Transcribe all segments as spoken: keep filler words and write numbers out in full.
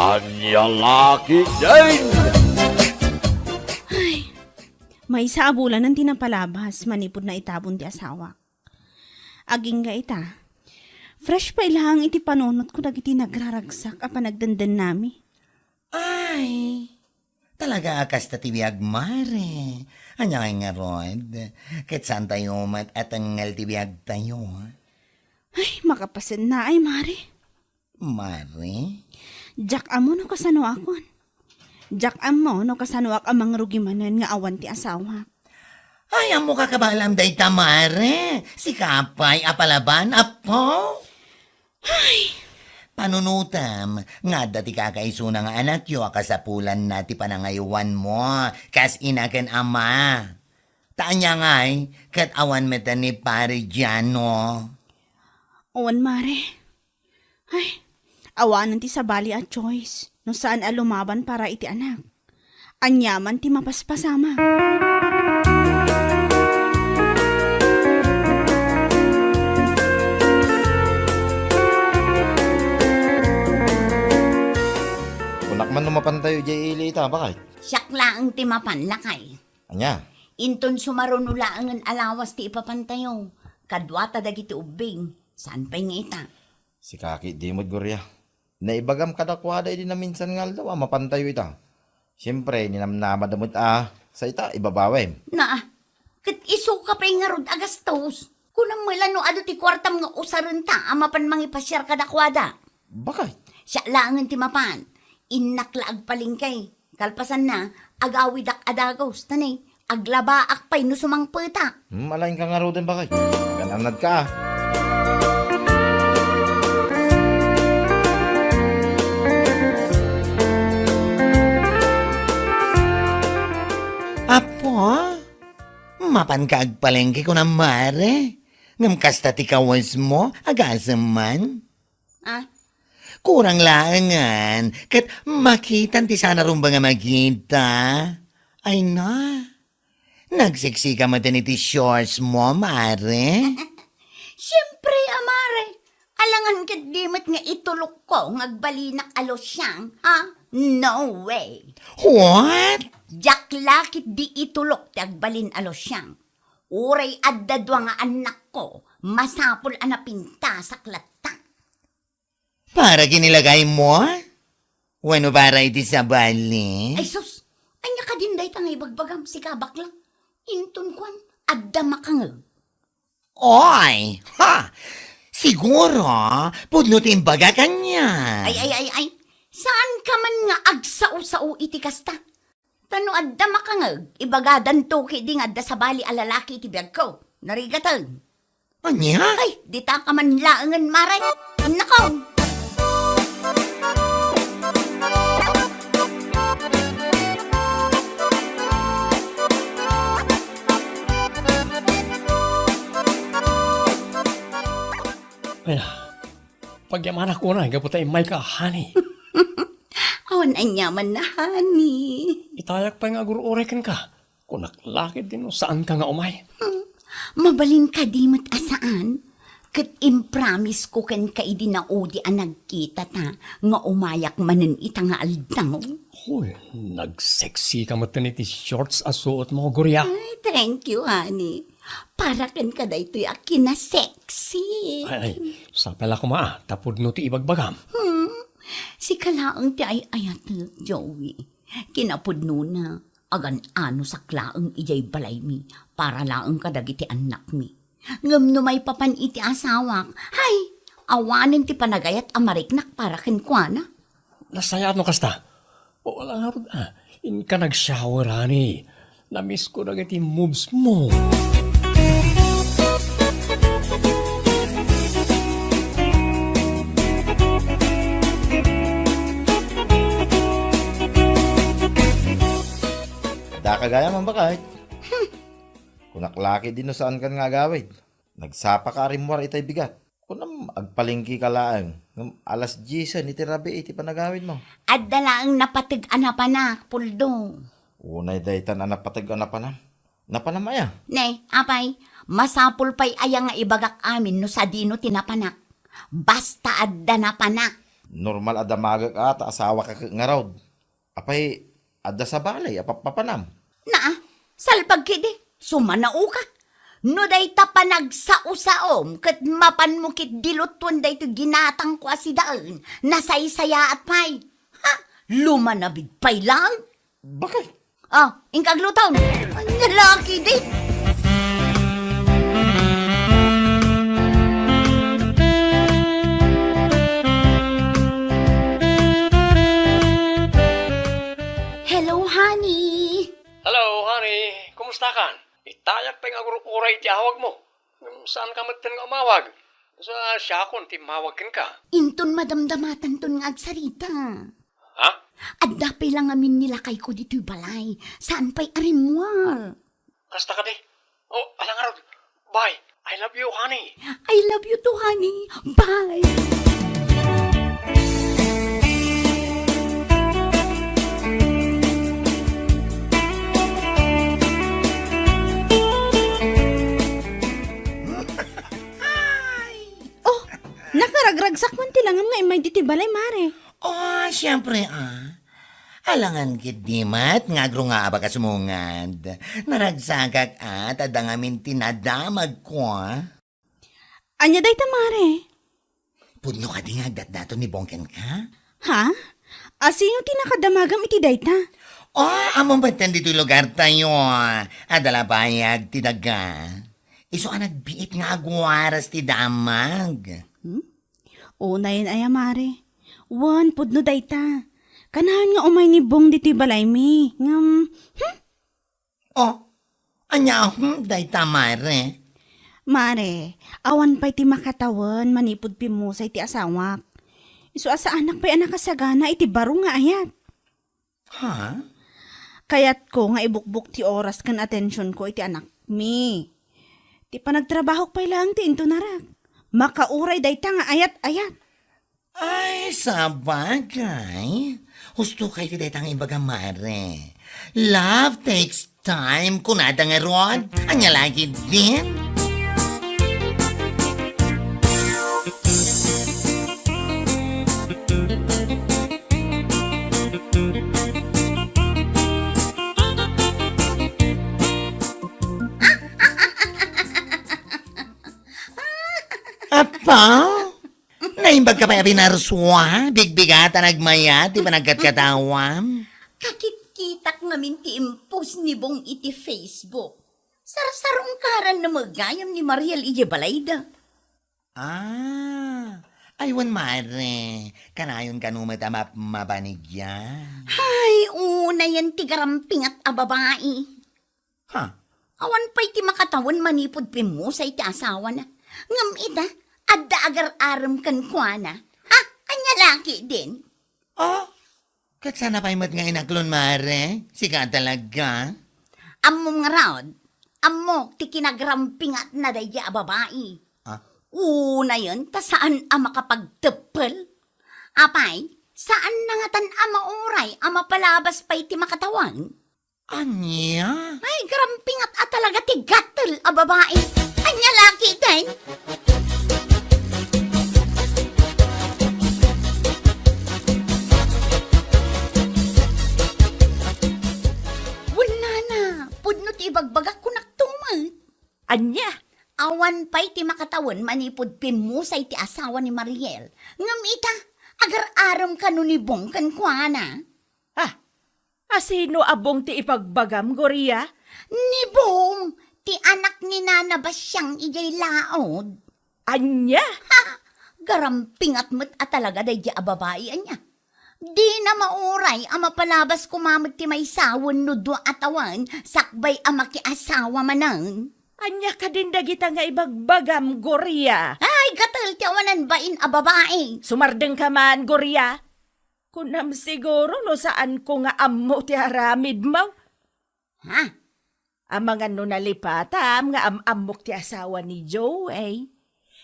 Ania la ketdin? Ay, maysa a bulanen ti napalabas manipud naitabon ti asawak. Agingga ita, fresh pay laeng iti panunotko dagiti nagraragsak a panagdendennami. Ay, talaga a kasta ti biag, mare. Ania ngay ngarud? Ket saantayo met a tengngel ti biagtayo? Ay, makapasennaay, mare. Mare? Diak ammo no kasanoakon. Diak ammo no kasanoak a mangrugi manen nga awan ti asawak. Ay, ammok a kabaelam dayta, mare. Sika pay a palaban, apo? Ay! Panunotem nga adda ti kakaisuna nga anakyo a kasapulanna ti panangaywanmo kas ina ken ama. Ta ania ngay, ket awan met ni Pare Giano. Wen, mare. Ay, awanen ti sabali a choice no saan a lumaban para iti anak. Aniaman ti mapaspasamak. Kunak man no mapantayo idiay ili ita, bakay? Siak laeng ti mapan, lakay. Ania? Inton sumaruno laengen a lawas ti ipapantayo, kaduata dagiti ubbing, saan pay nga ita? Sika ketdi met, Gloria. Naibagam kadakuada idi naminsan nga aldaw a mapantayo ita. Siempre, ninamnamada met a sa ita, ibabawem. Naa, ket isuka pay ngarud a gastos. Kunam met la no adu ti kuartam nga usarenta a mapan mangipasiar kadakuada. Bakay? Siak laengen ti mapan. Innak la agpalengke. Kalpasanna, agawidak a dagus, ta ne, aglabaak pay no sumangpetak. Hmm, alaenka ngaruden, bakay. Agan-annadka, a. Apo, mapanka agpalengke kunam, mare? Ngem kasta ti kawesmo, agasem man? Ah? Kurang laengen, ket makitam ti saan a rumbeng a makita. Ay na, nagseksika met iti shorts mo, mare? Siempre, a mare. Alangan ketdi met nga itulokko nga agbalinak a losyang, ha? No way. What? Diak la ketdi itulok ti agbalin a losyang. Uray adda dua nga annakko, masapul a napintasak latta. Para kinilagaymo? Wenno para iti sabali? Ay sus! Ania kadin dayta nga ibagbagam, sika bakla? Inton kuan, adda makangeg. Oy! Ha! Siguro, pudno ti imbagak ania. Ay, ay, ay, ay! Saanka man nga agsao-sao iti kasta? Ta no adda makangeg, ibagadanto ketdi nga adda sabali a lalaki iti biagko. Narigaten. Ania? Ay, ditaka man laengen, mare. Nako! Ay na, pagyamanak unay gapu ta immayka, honey. Awan aniamanna, honey. Itayak pay nga agur-uray kenka. Kunak la ketdi no saanka nga umay. Hmm. Mabalin kadi met a saan? Ket impromise ko kenka idi naudi a nagkitata nga umayak manen ita nga aldaw. Hoy, nagseksika met iti shorts a suotmo, Gloria. Ay, thank you, honey. Para kenka daytoy a kinasexy. Ay, ay, sapay la koma, ta pudno ti ibagbagam. Hmm. Sika laeng ti ay-ayatek, Joey. Kinapudnona, agan-anosak laeng idiay balaymi para laeng kadagiti annakmi. Ngem no maipapan iti asawak, hay, awanen ti panagayat a mariknak para kenkuana. Nasayaat no kasta. O, wala ngarud, a. Inka nag-shower, honey. Na-miss ko dagiti moves mo. Daka gayam, bakay. Hmm. Kunak la ketdi no saankan nga agawid. Nagsapaka a rimmuar itay bigat. Kunam, agpalengkeka laeng. Ngem alas diesen iti rabii ti panagawidmo. Adda laeng napateg a napanak, Puldo. Unay daytan a napateg a napanam. Napanam aya? Ne, apay, masapul pay aya nga ibagak amin no sadino ti napanak? Basta adda napanak. Normal a damagek a ta asawaka ket ngarud. Apay, adda sa balay a pappapanam? Naa, salbag ketdi, sumanaoka. No dayta panagsao-saom ket mapanmo ketdi lutuen daytoy ginatangko a sidaen, nasaysayaat pay. Ha? Lumanabid pay laeng. Bakit? Oh, inka aglutom. Ania la ketdi. Hello, honey. Hello, honey. Kumusta kan? Itayak pay nga agur-uray ti awagmo. Ngem saanka metten nga umawag. Sa siakon ti immawag kenka. Inton madamdamatanton nga agsarita. Ha? Adda pay la ngamin ni lakayko ditoy balay. Saan pay a rimmuar. Kasta kadi? Oh, ala ngarud. Bye. I love you, honey. I love you too, honey. Bye. Oh, nakaragragsak man ti langam nga immay ditoy balay, Mare. Oh, siempre, ah. Alangan ketdi met nga agrungaabak a sumungad. Naragsakak, ah, ta adda ngamin ti nadamagko, ah. Ania dayta, Mare? Pudno kadi nga agdatdaton ni Bong kenka? Ha? A, sino ti nakadamagam iti dayta? Oh, ammom metten ditoy lugartayo. Adda la pay agtidaga. Isu a nagbiit nga agwaras ti damag. Hmm? Unayen aya, Mare. Wen, pudno dayta. Kanayon nga umay ni Bong ditoy balaymi. Ngem, hmm? Oh, ania, hmm, dayta, Mare? Mare, awan pay ti makatawen manipud pimmusay ti asawak. Isu a saanak pay a nakasagana iti baro nga ayat. Ha? Kayatko nga ibukbok ti oras ken atensionko iti anakmi. Ti panagtrabahok pay laeng ti intunarak. Makauray dayta nga ayat-ayat. Ay, sabagay. Husto kay ti dayta nga ibaga, Mare. Love takes time, kunada ngarud. Ania la ketdin? Apa? Naimbag ka pay a binarsua? Bigbigatan agmayat ti panagkatkatawam? Kakitkitak ngamin ti impost ni Bong iti Facebook. Sarsarungkaran na met gayam ni Mariel idiay balayda. Ah, ay wen, Mare, kanayon kano met a map-, mabanigyan. Hay, unayen ti garampingat a babai. Ha? Awan pay ti makatawen manipud pimmusay ti asawana. Ngem ita, adda agar-arem kenkuana. Ha? Ania la ketdin? Oh, ket sana pay met nga inaklon, Mare? Sika talaga? Ammom ngarud, ammok ti kinagarampingatna daydiay a babai. Ah? Unayen ta saan a makapagteppel. Apay, saanna ngatan a mauray a mapalabas pay ti makatawen? Ania? Ay, garampingat a talaga ti gatel a babai. Ania la ketdin? Wen nana, pudno ti ibagbagak, kunak tumet. Ania? Awan pay ti makatawen manipud pimmusay ti asawa ni Mariel. Ngem ita, agar-arem kano ni Bong kenkuana. Ah, a sino a Bong ti ibagbagam, Gloria? Ni Bong, ti anak ni Nana Basiang idiay laod. Ania? Ha! Garampingat met a talaga daydiay a babai, ania. Dina mauray a mapalabas koma met ti maysa wenno dua a tawen sakbay a makiasawa manen. Ania kadin dagita nga ibagbagam, Gloria? Ay, gatel ti awanan bain a babai. Sumardengka man, Gloria. Kunam siguro no saanko nga ammo ti aramidmo. Ha? Amangan no nalipatam nga am-ammok ti asawa ni Joey.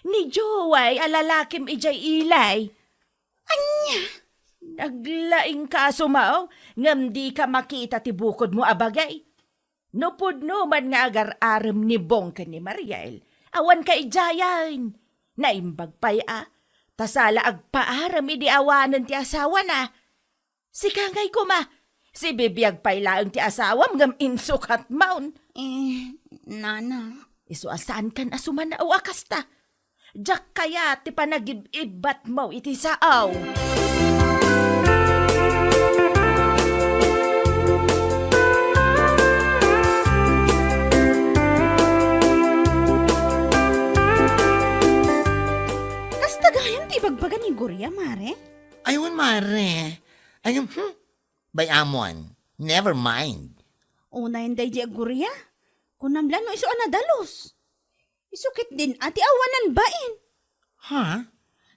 Ni Joey a lalakim idiay ilay. Ania? Naglaingka a sumaw, ngem dika makita ti bukodmo a bagay. No pudno man nga agar-arem ni Bong ken ni Mariel, awanka idiayen. Naimbag pay a, Ta sala agpaarem idi awanen ti asawana. Sika ngay koma, sibibiag pay laeng ti asawam ngem insukatmon. Eh, nana. Isu a saankan a sumanaw a kasta. Diak kayat ti panagib-ibbatmo iti sao. Kasta gayam ti ibagbaga ni Gloria, Mare? Ay, wen, Mare. Ay, hmm. Bay-amon. Never mind. Unayen daydi a Gloria. Kunam la no isu a nadalus. Isu ketdin a ti awanan bain. Ha?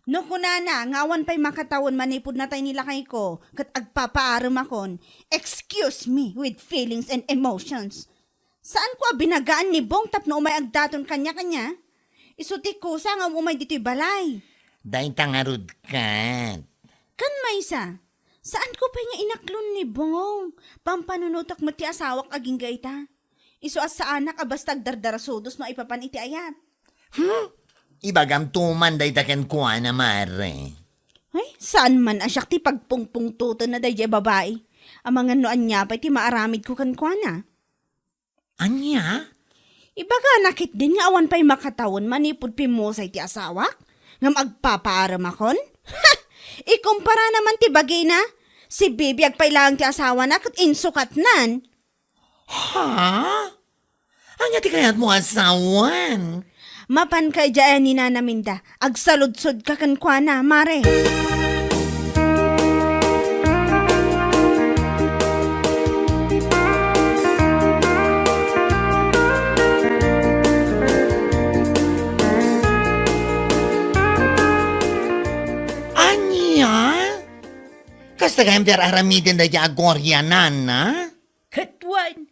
No kunana nga awan pay makatawen manipud natay ni lakayko ket agpapaaremakon, excuse me with feelings and emotions. Saanko a binagaan ni Bong tapno umay agdaton kaniakania? Isu ti kusa nga umay ditoy balay. Dayta ngarud ket. Ken maysa, saanko pay nga inaklon ni Bong. Pampanunotek met ti asawak agingga ita. Isu a saanak a basta agdardarasudos no aipapan iti ayat. Hmm? Ibagamto man dayta kenkuana, Mare. Ay, saan man a siak ti pagpungpungtotenna daydiay babai. Amangan no ania pay ti maaramidko kenkuana. Ania? Ibagana ketdin nga awan pay makatawen manipud pimmusay ti asawak, ngem agpapaaremakon? Ha! Ikumpara naman ti bagina, sibibiag pay laeng ti asawana ket insukatnan. Ha? Ania ti kayatmo a sawen? Mapanka idiay a ni Nana Minda, agsaludsodka kenkuana, Mare. Ania? Kasta gayam ti ar-aramiden daydiay a Gloria, Nana? Ket wen,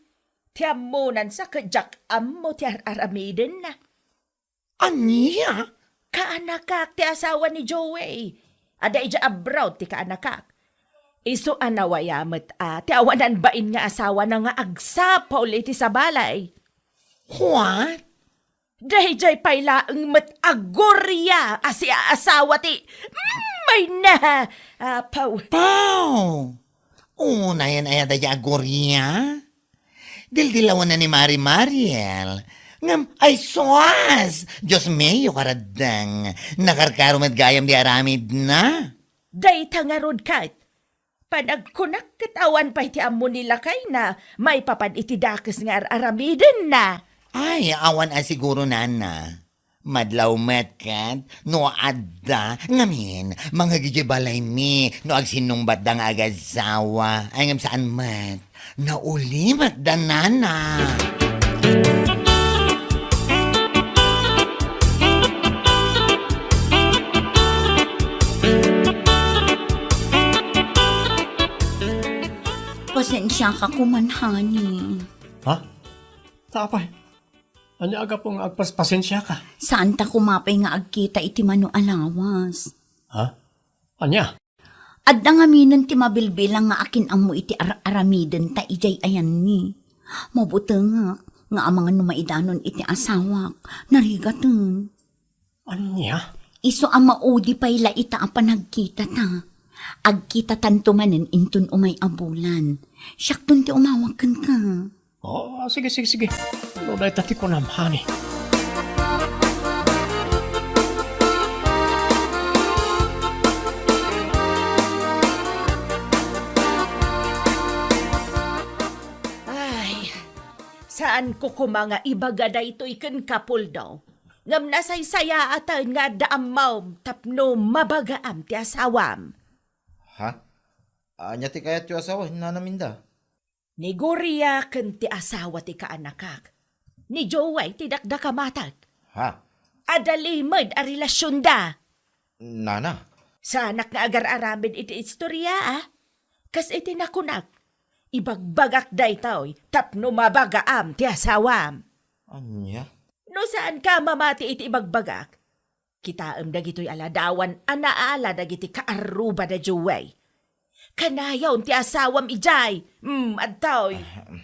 ti ammonan sa ket diak ammo ti ar-aramidenna. Ania? Kaanakak ti asawa ni Joey. Adda idiay abroad ti kaanakak. Isu a nawaya met a ti awanan bain nga asawana nga agsapul iti sabalay. What? Daydiay pay laeng met a Gloria a siaasawa ti, mm, mayna, Apo. Pau! Unayen aya daydiay a Gloria? Dildilawanna ni Mari Mariel. Ngem, ay sus! Dios mio, karaddeng. Nakarkaro met gayam di aramidna. Dayta ngarud ket, panagkunak ket awan pay ti ammo ni lakayna maipapan iti dakes nga ar-aramidenna. Ay, awan a siguro, Nana. Madlaw met ket no adda, ngamin, mangngeg idiay balaymi no agsinnungbatda nga agasawa. Ay, ngem saan met. Naulimek da, Nana. Pasensiaka koman, honey. Ha? Ta apay? Ania a gapu nga agpas-, pasensiaka? Saanta koma pay nga agkita iti mano a lawas. Ha? Ania? Adda ngaminen ti mabilbilang nga akin-ammo iti ar-aramidenta idiay ayanni. Mabutengak nga amangan no maidanon iti asawak, narigaten. Ania? Isu a maudi pay la ita a panagkitata. Agkitatanto manen inton umay a bulan. Siakton ti umawag kenka. Oh, sige, sige, sige. No dayta ti kunam, honey. Ay, saanko koma nga ibaga daytoy kenka, Puldo. Ngem nasaysayaaten nga adda ammom tapno mabagaam ti asawam. Ha? Ania ti kayatyo a sawen, Nana Minda? Ni Gloria ken ti asawa ti kaanakak. Ni Joey ti dakdakamatek. Ha? Adda limed a relasionda. Nana? Saanak nga agar-aramid iti istoria, a? Kas iti nakunak, ibagbagak daytoy tapno mabagaam ti asawam. Ania? No saanka a mamati iti ibagbagak, kitaem dagitoy a ladawan a naala dagiti kaarruba da Joey. Kanayon ti asawam idiay. Mm, adtoy. Ah, mm.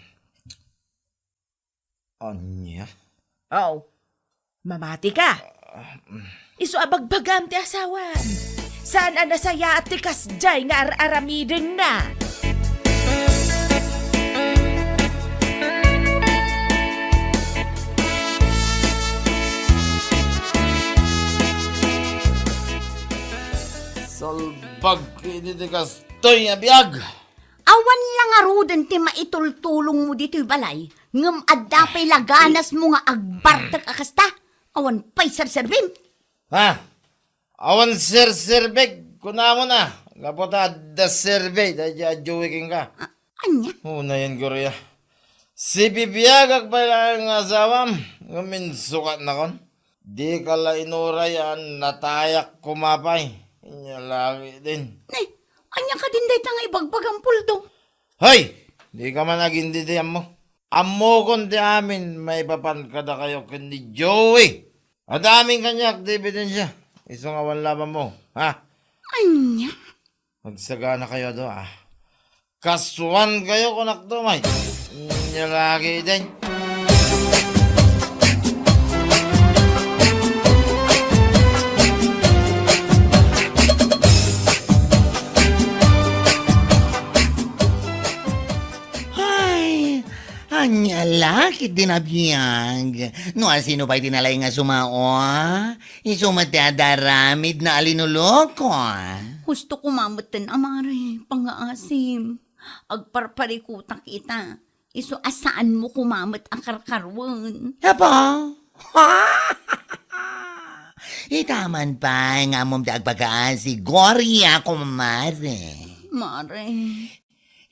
Ania? Oh, mamati ka? Ah, mm. Isu a bagbagam ti asawam. Saan a nasayaat ti kasdiay nga ar-aramidenna. Salbag iti ti kastoy a biag. Awan la ngaruden ti maitultulongmo ditoy balay, ngem adda pay la ganasmo nga agbartek a kasta. Awan pay serserbim. Ha? Awan serserbek, kunamon a. Gapu ta adda serbi, daydi a Joey kenka. A-, ania? Unayen, Gloria. Sibibiagak pay laeng nga asawam, ngem insukatnakon. Dika la inuray a natayak koma pay. Inya lagi din. Ne, ania kadin dayta nga ibagbagam, Poldo? Hoy! Dika man agindidi, ammo. Ammokon ti amin maipapan kadakayo ken ni Joey. Adda amin kaniak ti ebidensya. Isu nga awan labanmo, ha? Ania? Agsaganakayo a dua. Kasuankayo kunakto, may. Ania lagi din. Ay, ania la ketdin a biag. No asino pay ti nalaing a sumao, isu met ti adda aramidna a linuloko. Husto koma metten a, mare, pangngaasim. Agparparikutak ita. Isu a saanmo koma met a karkaruen. Apo? Ita man pay nga ammom ti agpakaasi, Gloria, kumare. Mare.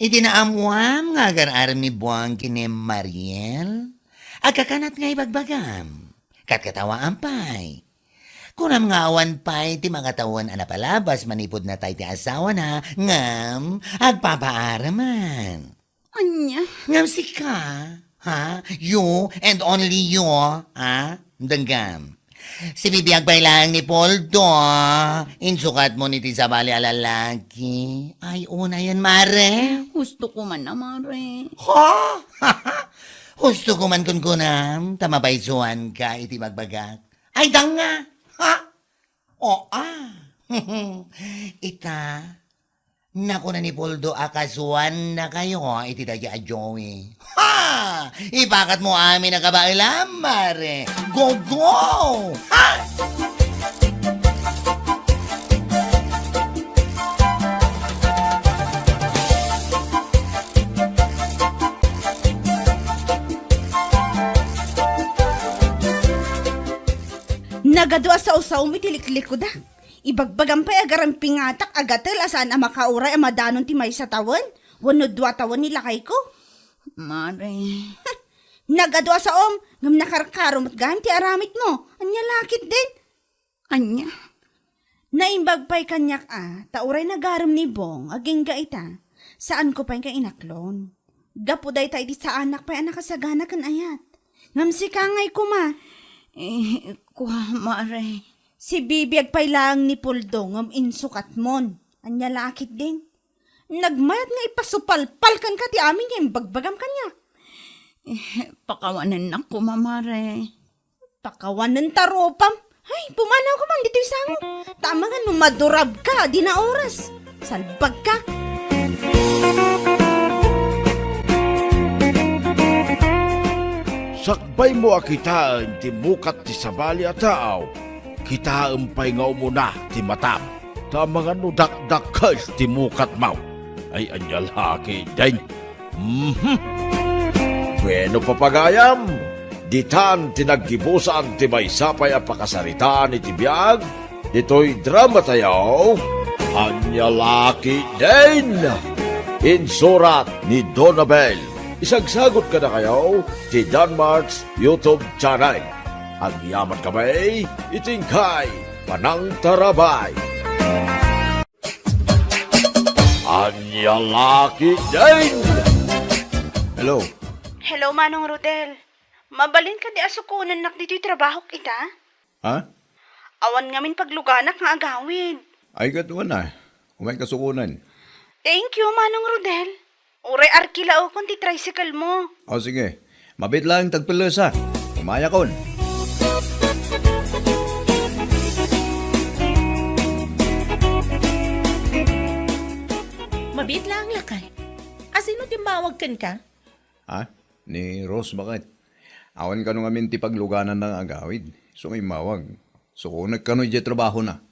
Iti naammoam nga agar-arem ni Bong ken ni Mariel, agkakanat nga ibagbagam. Katkatawaam pay. Kunam nga awan pay ti makatawen a napalabas manipud natay ti asawana, ngem agpapaareman. Ania? Ngem sika, ha? You and only you, ha? Denggam. Sibibiag pay laeng ni Poldo, insukatmo ni ti sabali a lalaki. Ay, unayen, mare. Husto ko man a, mare. Ha? Husto ko man kunkunam, ta mabaysuanka iti bagbagak. Ay, danga! Ha? O, a. Ita, nakuna ni Poldo a kasuannakayo iti dayta a Joey. Ha! Ipakatmo amin a kabaelam, mare. Go, go! Ha! Nagadu a saosaom iti liklikuda. Ibagbagam pay a garampingatak a gatel a saan a makauray a madanon ti maysa tawen wenno dua tawen ni lakayko. Mare. Nagadu a saom, ngem nakarkaro met gayam ti aramidmo. Ania la ketdin? Ania? Naimbag pay kaniak a, ta uray nagarem ni Bong, agingga ita. Saanko pay nga inaklon. Gapu dayta iti saanak pay a nakasagana ken ayat. Ngem sika ngay koma. Eh, kua, mare. Sibibiag pay laeng ni Poldo ngem insukatmon. Ania la ketdin? Nagmayat nga ipasupalpal kenka ti amin nga imbagbagam kaniak. Eh, pakawanennak koma, mare. Pakawanen ta rupam. Ay, pumanaw ka man ditoy sango. Ta amangan no madurabka, di na oras. Salbagka. Sakbaymo a kitaen ti mukat ti sabali a tao, kitaem pay nga umuna ti matam. Ta amangan no dakdakkel ti mukatmo. Ay, ania la ketdin. Mhm. Bueno, papagayam, ditan ti naggibusan ti maysa pay a pakasaritaan iti biag ditoy dramatayo, Ania la ketdin. Insurat ni Donabel. Isagsagut kadakayo ti Danmart's YouTube channel. Agyaman kami iti inkay panangtarabay. Ania la ketdin! Hello. Hello, Manong Rodel. Mabalin kadi a sukonennak ditoy trabahok ita? Ha? Awan ngamin pagluganak nga agawid. Ay, ket wen a. Umayka sukonen. Thank you, Manong Rodel. Uray arkilaokon ti tricycle mo. O, sige. Mabiit laeng tagpellesa. Umayakon. Hapit laeng, lakay. Asino ti immawag kenka? Ha? Ni Rose, baket. Awan kano ngamin ti paglugananna nga agawid. Isu nga immawag. Sukonek kano idiay trabahona.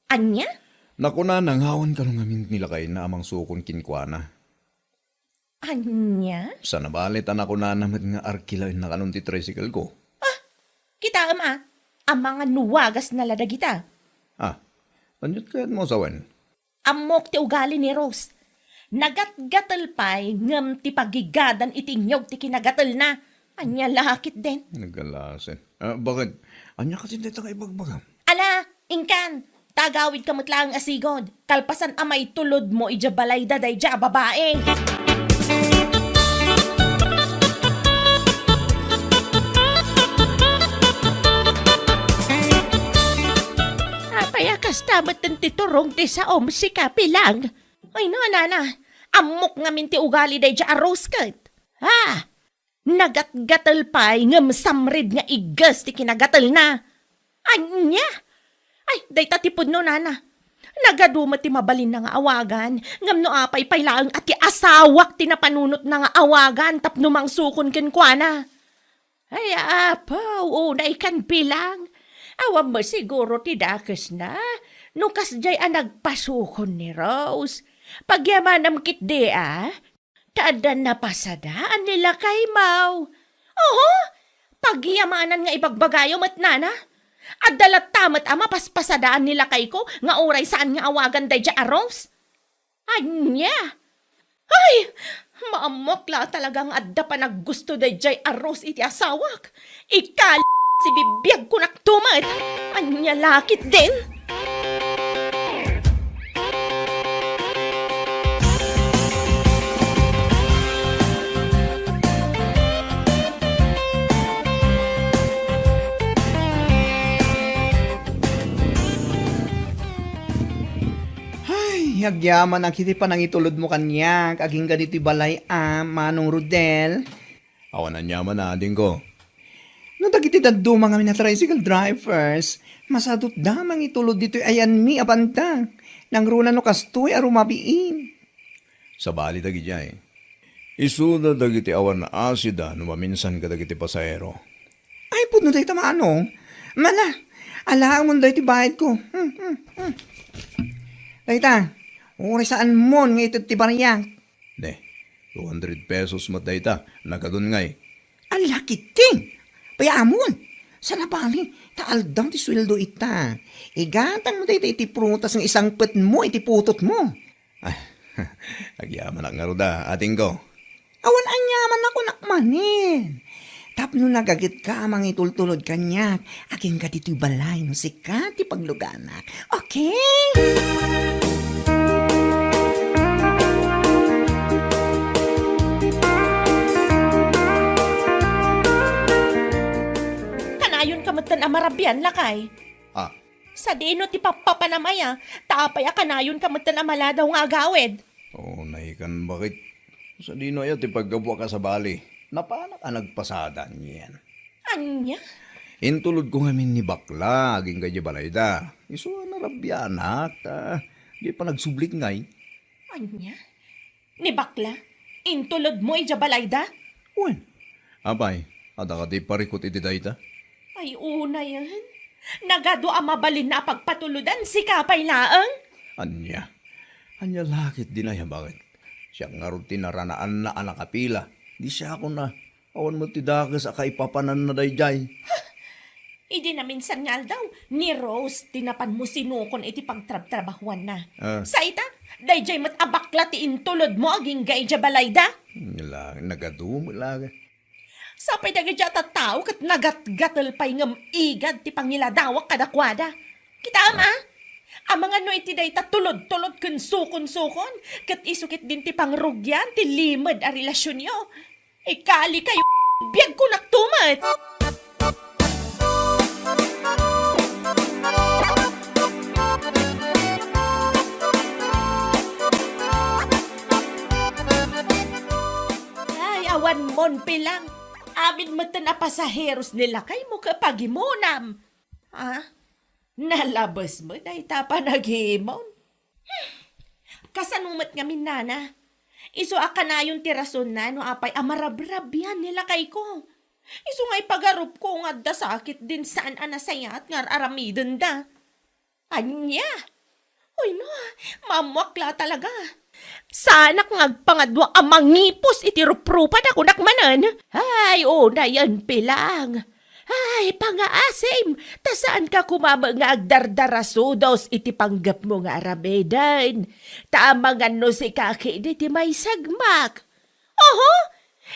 Ania? Nakunana nga awan kano ngamin ni lakayna a mangsukon kenkuana. Ania? Sana bale ta nakunana met nga arkilaenna kanon ti tricycle ko. Ah, kitaem a, amangan no wagasna la dagita. Ah, aniat kayatmo a sawen? Ammok ti ugali ni Rose. Nagatgatel pay ngem ti pagigadan iti inyog ti kinagatelna. Ania la ketdin? Nagalasen. Ah, baket? Ania kadi dayta nga ibagbagam? Ala, inkan, ta agawidka met laeng a sigud, kalpasan a maitulodmo idiay balayda daydiay a babai. Apay a kasta met ti turong ti saom, sika, Pilang? Ay, no, nana, ammok ngamin ti ugali daydiay a Rose ket. Ah, nagatgatel pay ngem samrid nga igges ti kinagatelna. Ania? Ay, dayta ti pudno, nana. Nagadu met ti mabalinna nga awagan, ngem no apay pay laeng a ti asawak ti napanunotna nga awagan tapno mangsukon kenkuana. Ay, apo, unay kan, Pilang. Awan met siguro ti dakesna no kasdiay a nagpasukon ni Rose. Pagyamanam ketdi a, ta adda napasadaan ni lakaymo. Oho, pagyamanan nga ibagbagayo met, nana. Adda latta met a mapaspasadaan ni lakayko nga uray saan nga awagan daydiay a Rose. Ania? Ay, maammok la talaga nga adda panaggusto daydiay a Rose iti asawak. Ikal-, si bibiagko nakto met. Ania la ketdin? Ay, agyamanak iti panangitulodmo kaniak agingga ditoy balay a, Manong Rodel. Awan aniaman a, adingko. No dagiti dadduma ngamin a tricycle drivers, masatutda mangitulod ditoy ayanmi a banda. Nangruna no kastoy a rumabiin. Sabali dagidiay. Isuda dagiti awan asida no maminsan kadagiti pasahero. Ay, pudno dayta, Manong. Mala, alaenmon daytoy bayadko. Hmm, hmm, hmm. Dayta, uray saanmon nga ited ti bariak. Ne, two hundred pesos met dayta, nagadun ngay. Ala ketdin! Pay-amon! Sana bale, ta aldaw ti sueldo ita. Igatangmo dayta iti prutas nga isangpetmo iti putotmo. Ay, agyamanak ngarud a, adingko. Awan aniaman a kunak manen. Tapno nagagetka a mangitultulod kaniak, agingga ditoy balay no sika ti pagluganak. Okay? Kanayonka metten a marabian, lakay. Ah. Sadino ti pappapanam aya, ta apay a kanayonka metten a maladaw nga agawid? Oh, naikan, baket. Sadino aya ti paggapuak a sabali? Napanak a nagpasada, anian. Ania? Intulodko ngamin ni bakla, agingga idiay balayda. Isu a narabianak, ta di panagsublit ngay. Ania? Ni bakla? Intulodmo idiay balayda? Wen, apay, adda kadi parikut iti dayta? Ay, unayen. Nagadu a mabalinna a pagpatulodan, sika pay laeng. Ania? Ania la ketdin aya, baket? Siak ngarud ti naranaanna a nakapila. Di siakon a Awan met ti dakes a kaipapananna daydiay. Idi naminsan nga aldaw, ni Rose ti napanmo sinukon iti pagtrabtrabahuanna. Ah. Sa ita, daydiay met a bakla ti intulodmo agingga idiay balayda. Nila, nagadu met la. Sapay dagiti a tattao ket nagatgatel pay ngem igad ti pangiladawak kadakuada. Kitaem, ah? Amangan no iti dayta tulod-tulod ken sukon-sukon, ket isu ketdin ti pangrugian ti limed a relasionyo. Ikali kayo, biagko naktumet. Ay, awan mon pilang. Amin metten a pasaheros ni lakaymo ket pagimonam. Ah, nalabes mo dayta panagimon. Hmm. Kasano met ngamin, nana? Isu a kanayon ti rasonna no apay a marabrabian ni lakayko. Isu nga ipagarupko nga adda sakit din saan a nasayaat nga ar-aramidenda. Ania? Uy, no, maammoak la talaga. Saanak nga agpangadua a mangipos iti ruprupada, kunak manen. Ay, unayen, Pilang. Ay, pangaasim, ta saanka koma nga agdardarasudos iti panggepmo nga aramiden. Ta amangan no sika ketdi ti maisagmak. Oho!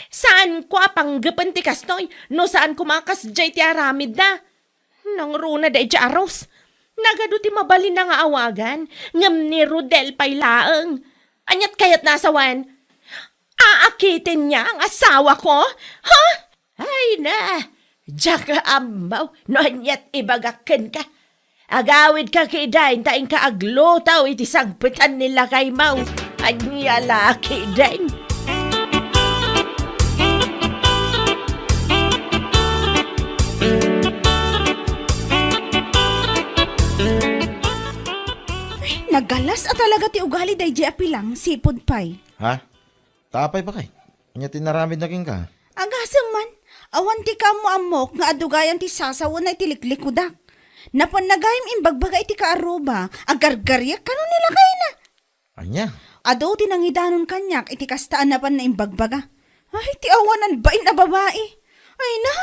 Saanko a panggepen ti kastoy, no saan koma kasdiay ti aramidna. Nangruna daydiay a Rose. Nagadu ti mabalinna nga awagan, ngem ni Rodel pay laeng. Aniat kayatna a sawen? Aakiten niya ang asawa ko? Ha? Ay na, diak ammo no aniat ibagak kenka. Agawidka ketdin ta inka agluto iti sangpetan ni lakaymo. Ania la ketdin? Nagalas a talaga ti ugali daydiay a Pilang, sipud pay. Ha? Ta apay, baket? Ania ti inaramidna kenka? Agasem man, awan ti kaammo-ammok nga adu gayam ti sasawenna iti liklikudak. Napanna gayam imbagbaga iti kaarruba, agargariek kano ni lakayna. Ania? Adu ti nangidanon kaniak iti kasta a napanna imbagbaga. Ay, ti awanan bain a babai. Ay na,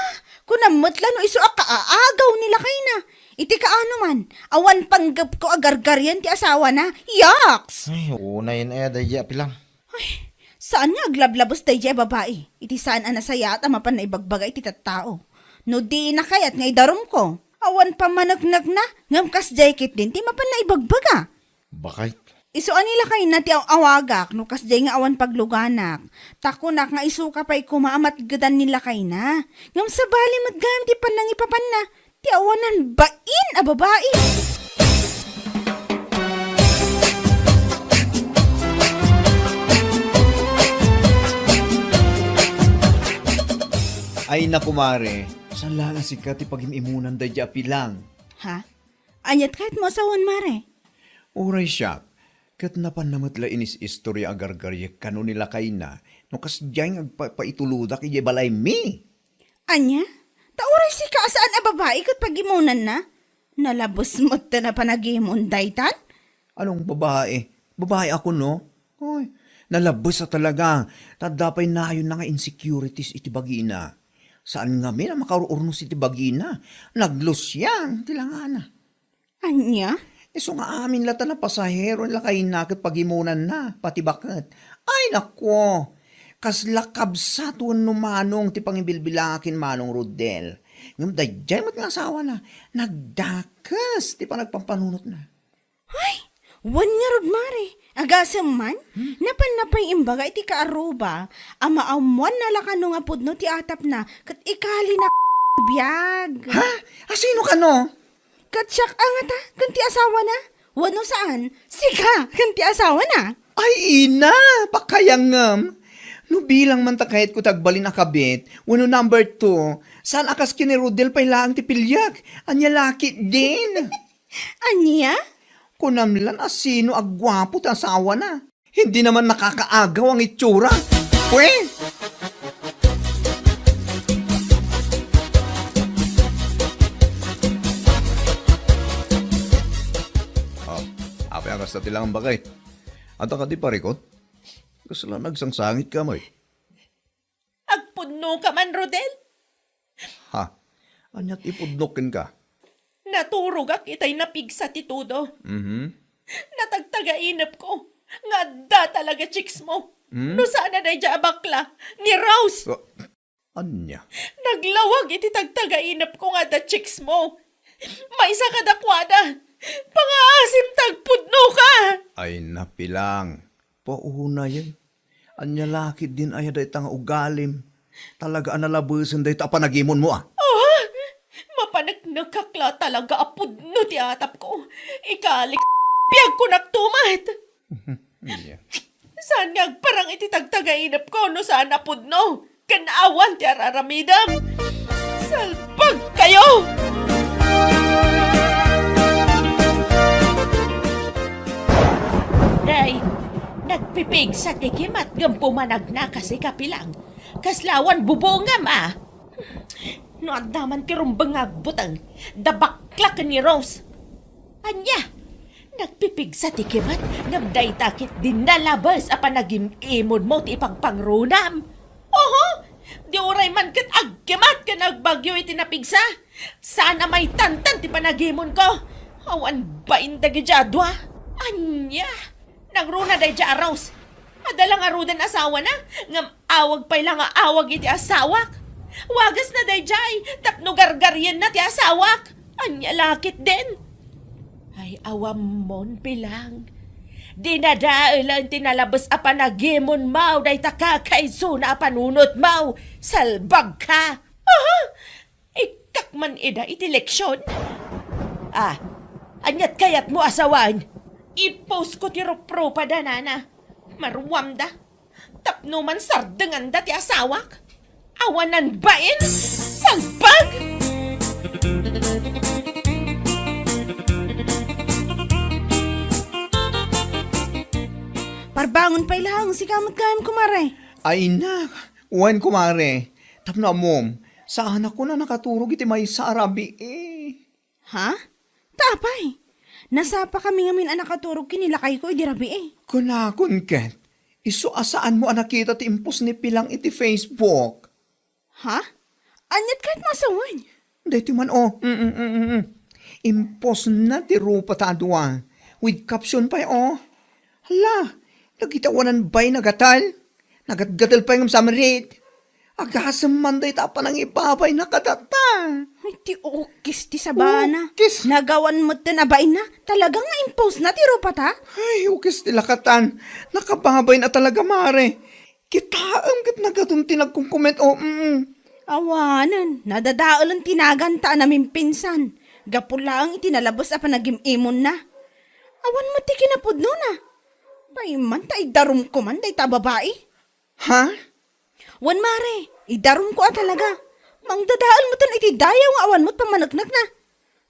kunam met la no isu a kaaagaw ni lakayna. Iti kaano man, awan panggepko a gargarian ti asawana. Yaks! Ay, unayen aya daydiay a Pilang. Ay, saan nga aglablabes daydiay a babai iti saan a nasayaat a mapanna ibagbaga iti tattao? No dina kayat nga idarumko, awan pammaneknekna, ngem kasdiay ketdin ti mapanna ibagbaga. Baket. Isu a ni lakayna ti aw-awagak no kasdiay nga awan pagluganak. Ta kunak nga isuka pay koma a matgedan ni lakayna. Ngem sabali met gayam ti pannangipapanna. Ti awanan bain a babai. Ay na, kumare, saan la nga sika ti pagim-imunan daydiay a Pilang? Ha? Aniat kayatmo a sawen, mare? Uray siak, ket napanna met la inis-istoria a gargariek kano ni lakayna no kasdiay nga agpapaitulodak idiay balaymi. Ania? Ta uray sika a saan a babai ket pagimonanna? Nalabes met ta napan a gimon daytan? Anong babai? Babai ako, no? Oy, nalabes a talaga. Ta adda pay nayonna nga insecurities iti bagina. Saan ngamin a makaur-urnos iti bagina. Naglusiang ti langana. Ania? Isu nga amin la ta napasahero ni lakayna ket pagimonanna, pati baket. Ay, nako! Kasla kabsat wenno manong ti pangibilbilangak ken Manong Rodel. Ngem daydiay met nga asawana, nagdakes ti panagpampanunotna. Ay, wen ngarud, mare. Agasem man, hmm? Napanna pay imbaga iti kaarruba a maammoanna la kano nga pudno ti atapna ket ikalina biag. Ha? Asino kano? Ket siak a ngata ken ti asawana? Wenno saan, sika ken ti asawana? Ay, ina, pakayangem. No bilang man ta kayatko ti agbalin a kabit, wenno number two, saan a kas ken ni Rodel pay laeng ti piliek? Ania la ketdin? Ania? Kunam lan a sino a guapo ti asawana. Hindi naman nakakaagaw ang itsura. Pwe! Oh, apay a kasta ti langam, baket? Adda kadi parikut? Kasla nagsangsangit ka, may. Agpudno ka man, Rodel? Ha? Ania ti ipudnok kenka? Naturogak itay napigsa ti tudo. Mhm. Natagtagainepko nga adda talaga chicks mo. Hmm? No saan a daydiay a bakla, ni Rose. Oh, ania? Naglawag iti tagtagainepko nga adda chicks mo. Maysa kadakuada. Pangaasim ta agpudno ka. Ay, napilang. Paunay, eh. Ania la ketdin aya dayta nga ugalim? Talaga a nalabesen dayta a panagimonmo, a. Ah! Mapaneknekak la talaga a pudno ti atapko. Ikalik, biagkonak tumat. Ania? Saan nga agparang iti tagtagainepko no saan a pudno? Ken awan ti ar-aramidem. Salbag kayo! Day, Nagpipigsa ti kimat ngem pumanagna kasi kapilang. Kasla awan bubongam, a. No adda man ti rumbeng nga agbuteng, da baklak ken ni Rose. Ania? Nagpipigsa ti kimat, ngem dayta ket di nalabes a panagim-imonmo ti ipagpangrunam. Oho! Di uray man ket agkimat ken agbagyo iti napigsa. Saan a maitantan ti panagimonko. Awan bain dagiti a dua. Ania? Nangruna daydiay a Rose. Adda la ngaruden asawana, ngem awag pay la nga awag iti asawak. Wagasna daydiay, tapno gargarienna ti asawak. Ania la ketdin? Ay, awammon, Pilang. Dinadaelen ti nalabes a panagimonmo dayta kakaisuna a panunotmo. Salbagka! Aha! Ikkak man ida iti leksion? Ah, aniat kayatmo a sawen? I-post ko ti ruprupada, nana. Maruamda. Tapno man sardenganda ti asawak. Awanan bain? Salbag! Parbangon pay laeng, sika met gayam, kumare. Ay na, wen, kumare. Tapno ammom, saanak a nakaturog iti maysa a rabii. Ha? Ta apay? Nasapakami ngamin a nakaturog ken ni lakayko idi rabii. Kunakon ket, isu a saanmo a nakita ti impost ni Pilang iti Facebook. Ha? Aniat kayatmo a sawen? Daytoy man, o. Mm, mm, mm, mm. Impostna ti rupata a dua. With caption pay, o. Hala, dagiti awanan bain a gatel. Nagatgatel pay ngem samrit. Agasem man dayta a panangibabayna kadata. Ay, ti ukis ti sabana. Ukis. Nagawan metten a bainna. Talaga nga impostna ti rupata? Ay, ukis ti lakatan. Nakababayna talaga, mare. Kitaem ket nagadun ti nagkomkomment, o, mm. Awanen, nadadaelen ti naganta a namimpinsan. Gapu laeng iti nalabes a panagim-imonna. Awan met ti kinapudnona. Bain man ta idarumko man dayta a babai. Ha? Wen, mare, idarumko a talaga. Mangdadael metten iti dayaw nga awan met pammaneknekna.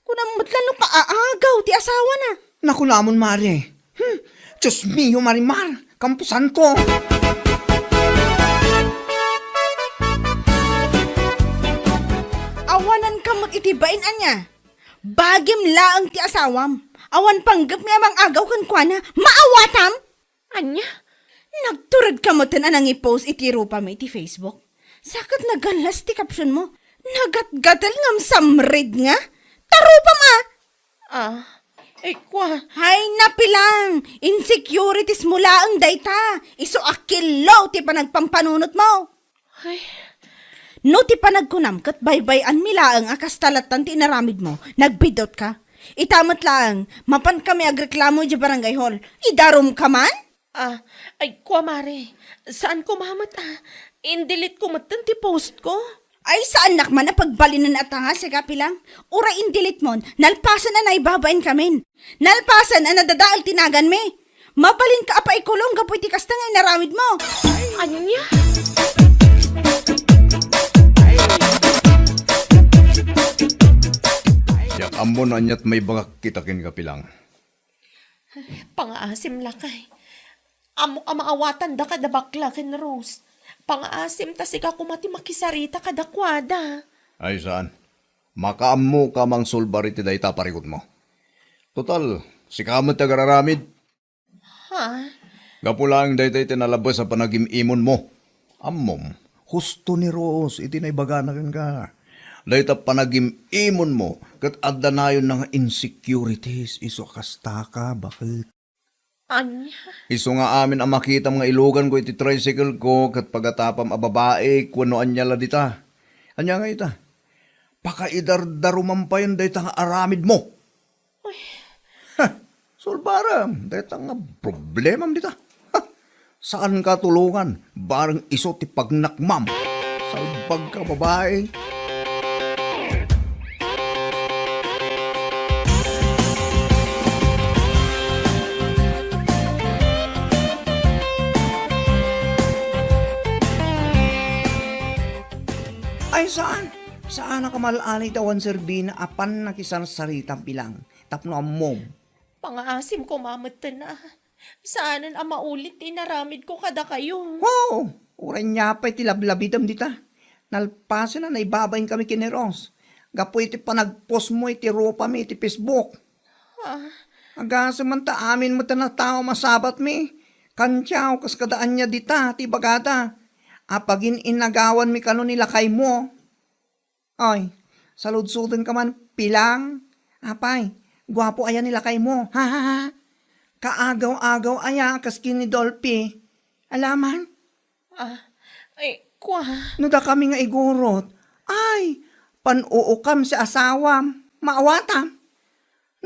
Kunam met la no kaaagaw ti asawana. Nakunamon, mare. Hmm. Dios mio, Marimar, kamposanto. Awananka met iti bain, ania? Bagim laeng ti asawam. Awan panggepmi a mangagaw kenkuana. Maawatam? Ania? Nagturedka metten a nangipost iti rupami iti Facebook? Sa ket nagallas ti captionmo. Nagatgatel ngem samrit nga? Ta rupam a! Ah, ay, kua. Hay, napilang! Insecurities mo laeng dayta! Isu a killo ti panagpampanunotmo! Ay. No ti panagkunam ket baybay-anmi laeng a kasta lattan ti inaramidmo, nagbidotka. Ita met laeng, mapankami agreklamo idiay barangay hall. Idarumka man? Ah, ay, kua, mare. Saan ko mamet, ah. Indelete ko metten ti post ko. Ay, saannak man a pagbalinen a tanga, sika, Pilang. Uray indelete mon, nalpasen a naibabainkamin. Nalpasen a nadadael ti naganmi. Mabalinka a paikulong gapu iti kasta nga inaramidmo. Ania? Diak ammo no aniat maibagak ita kenka, Pilang. Pangaasim, lakay. Ammok a maawatanda kada bakla ken Rose. Pangaasim ta sika koma ti makisarita kadakuada. Ay, saan. Makaammoka a mangsulbar iti dayta a parikutmo. Total, sika met ti agar-aramid. Ha? Gapu laeng dayta iti nalabes a panagim-imonmo. Ammom, husto ni Rose iti naibagana kenka. Dayta panagim-imonmo ket adda nayonna nga insecurities isu a kastaka, baket. Ania? Isu nga amin a makitam nga iluganko iti tricycle ko ket pagatapam a babaik wenno ania la dita. Ania nga ita? Pakaidardarumam payen dayta nga aramidmo. Uy. Ha! Sulbarem dayta nga problemam dita. Ha! Saanka tulongan, bareng isu ti pagnakmam. Salbagka, babai. Ay, saan? Saanak a mal-anay ti awan serbina a pannakisarsarita, Pilang, tapno ammom. Pangaasim koma metten a. Saanen a maulit ti inaramidko kadakayo. Wow! Uray nia pay ti lablabidem dita. Nalpasen a naibabain kami ken ni Rose gapu iti panagpostmo iti rupami iti Facebook. Ah. Agasem man ta amin met a natawam a sabatmi. Kantiaw kas kada ania dita ti ibagada. Apagin-inagawanmi kano ni lakaymo. Ay, saludsodenka man, Pilang. Apay, guapo aya ni lakaymo. Ha, ha, ha. Kaagaw-agaw aya kas ken ni Dolphy. Alaman? Ah, ay, kua. No dakami nga igurot, ay, pan-uukam si asawam. Maawatam.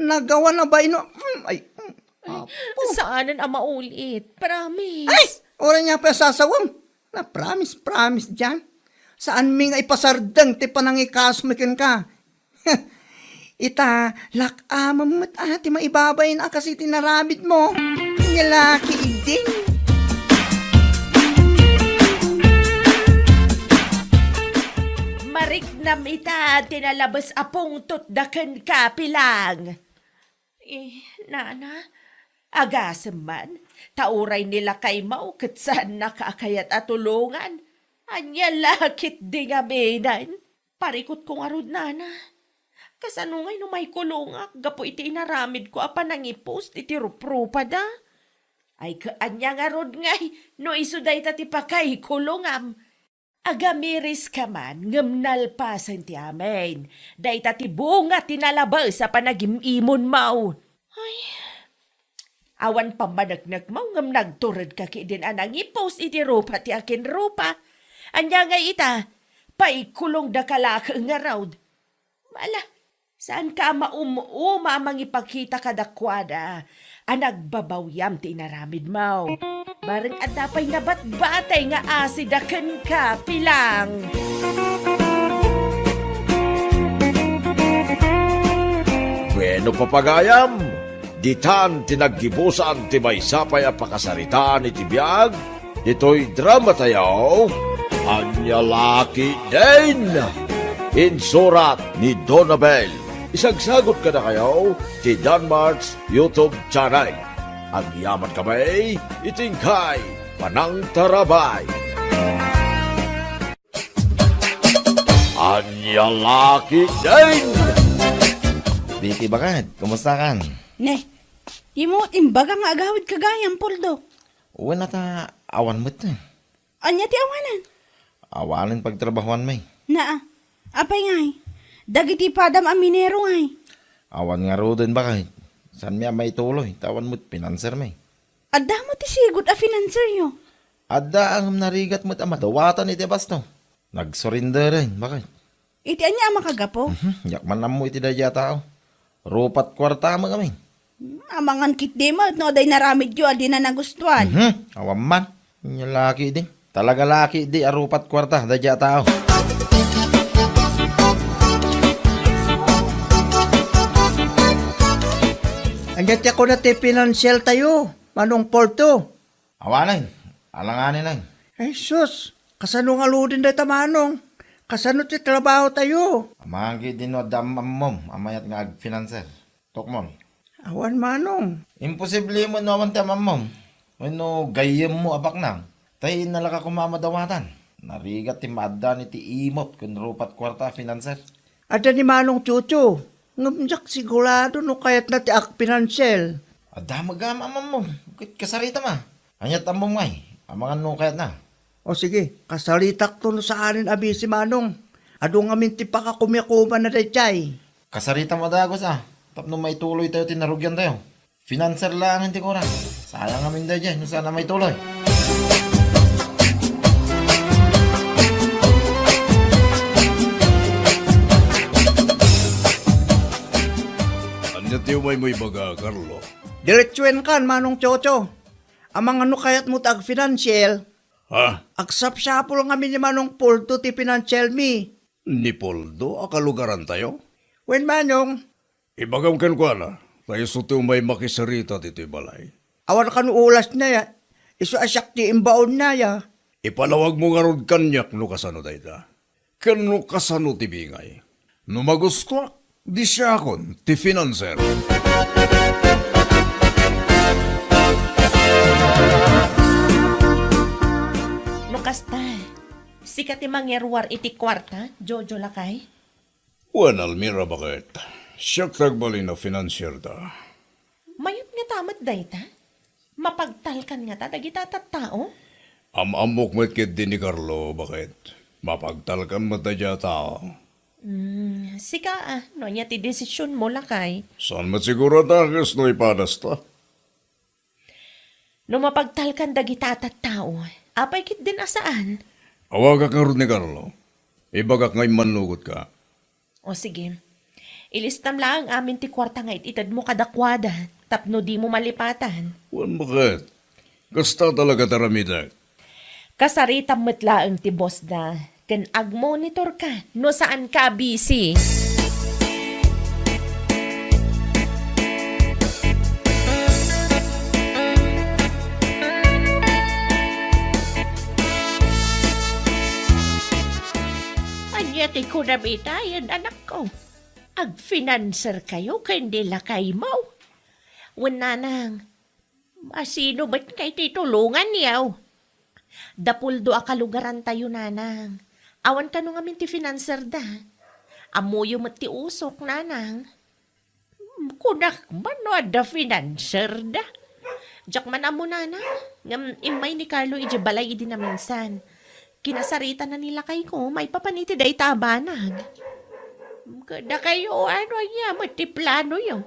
Nagawan a baino. Mm, ay, mm, Ay, apo. Saanen a maulit. Promise. Ay! Uray nia pay a sasawem. Na promise, promise dian. Saanmi nga ipasardeng ti panangikasmi kenka. Ita, lak-amem met a ti maibabain a kas iti inaramidmo. Nia la ketdin. Mariknam ita ti nalabes a pungtotda kenka, Pilang. Eh, nana, agasem man, ta uray ni lakaymo ket saannaka a kayat a tulongan. Ania la ketdi ngamin? Parikutko ngarud, nana. Kasano ngay no maikulongak gapu iti inaramidko a panangipost iti ruprupada? Ay, ket ania ngarud ngay no isu dayta ti pakaikulongam? Agamiriska man, ngem nalpasen ti amin. Dayta ti bunga ti nalabes a panagim-imonmo. Ay, awan pammaneknekmo, ngem nagturedka ketdin a nangipost iti rupa ti akinrupa. Ania ngay ita? Paikulongdaka la ket ngarud. Ala, saanka a maum-uma a mangipakita kadakuada a nagbabawiam ti inaramidmo. Bareng adda pay nabatbatay nga asida kenka, Pilang. Bueno, papagayam, ditan ti naggibusan ti maysa pay a pakasaritaan iti biag. Ditoy dramatayo, Ania la ketdin! Insurat ni Donabel. Isagsagot kadakayo ti Danmart's YouTube channel. Agyaman kami iti inkay panangtarabay. Ania la ketdin! Vicky, baket, kumusta kan? Ne, imo imbaga nga agawidka gayam, Poldo. Wen, ata awan met. Ania ti awanan? Awanen pagtrabahoanmi. Naa. Apay ngay? Dagiti padam a minero ngay? Awan ngaruden, baket. Saanmi a maituloy, ta awan met finansermi. Adda met ti sigud a finanseryo? Adda, ngem narigat met a madawatan iti basto. Nagsurrenderen, baket. Iti ania a makagapu? Mhm, diak man ammo iti daydiay a tao. Rupa't kuarta met ngamin. Hmm, amangan ketdi met no adda inaramidyo a dina nagustuan. Mhm, awan man. Ania la ketdi. Talaga la ketdi a rupa't kuarta daydiay a tao. Ania ti kuna ti pinansialtayo, Manong Poldo? Awanen, alanganen. Ay sus, kasano ngaruden dayta, Manong? Kasano ti trabahotayo? Amangan ketdi no adda am-ammom a mayat nga agfinanser. Tukmol. Awan, Manong. Imposible met no awan ti am-ammom wenno gayyemmo a baknang. Tay innalaka koma a madawatan. Narigat ti maaddan iti imot ken rupa't kuarta a finanser. Adda ni Manong Chucho, ngem diak sigurado no kayatna ti agpinansial. Adda met gayam am-ammom, ket kasaritam a. Ania't ammom ngay? Amangan no kayatna. O sige, kasaritakto no saanen a bisi, Manong. Adu ngamin ti pakakumiakumanna daydiay. Kasaritam a dagus a, tapno maituloytayo ti narugiantayo. Finanser laengen ti kurak. Sayang ngamin daydiay no saan a maituloy. Ania ti umaymo ibaga, Carlo? Diretsuenkan, Manong Chocho. Amangan no kayatmo ti agfinansial. Ha? Agsapsapul ngamin ni Manong Poldo ti pinansialmi. Ni Poldo a kalugarantayo? Wen, Manong. Ibagam kenkuana, ta isu ti umay makisarita ditoy balay. Awan kano ulasna ya. Isu a siak ti imbaonna ya. Ipalawagmo ngarud kaniak no kasano dayta. Ken no kasano ti bingay. No magustuak, di siakon ti finanser. Sika ti mangiruar iti kuarta, Jojo lakay? Wen, Almira, baket. Siak ti agbalin a financier da. Mayat ngata met dayta? Mapagtalkan ngata dagita a tattao? Am-ammok met ketdi ni Carlo, baket. Mapagtalkan met dayta a tao. Hmm, sika, ah, no ania ti desisionmo, lakay? Saan met siguro a dakes no ipadasta? No mapagtalkan dagita a tattao, apay ketdin a saan? Awagak ngarud ni Carlo. Ibagak nga immannugotka. O sige. Ilistam laeng amin ti kuarta nga it-itedmo kadakuada tapno dimo malipatan. Wen, baket. Kasta talaga ti aramidek. Kasaritam met laeng ti boss da, ken agmonitor ka no saan ka a busy. Ania ti kunam itayen, anakko? Agfinanser kayo ken ni lakaymo? Wen, nanang, asino met ngay ti tulonganyo? Da Puldo a kalugarantayo, nanang. Awan kano ngamin ti finanser da. Ammoyo met ti usok, nanang. Hmm, kunak man no adda finanser da. Diak man ammo, nanang, ngem immay ni Carlo idiay balay idi naminsan. Kinasaritan na ni lakayko maipapan iti dayta a banag. Kadakayo, ano aya met ti planoyo?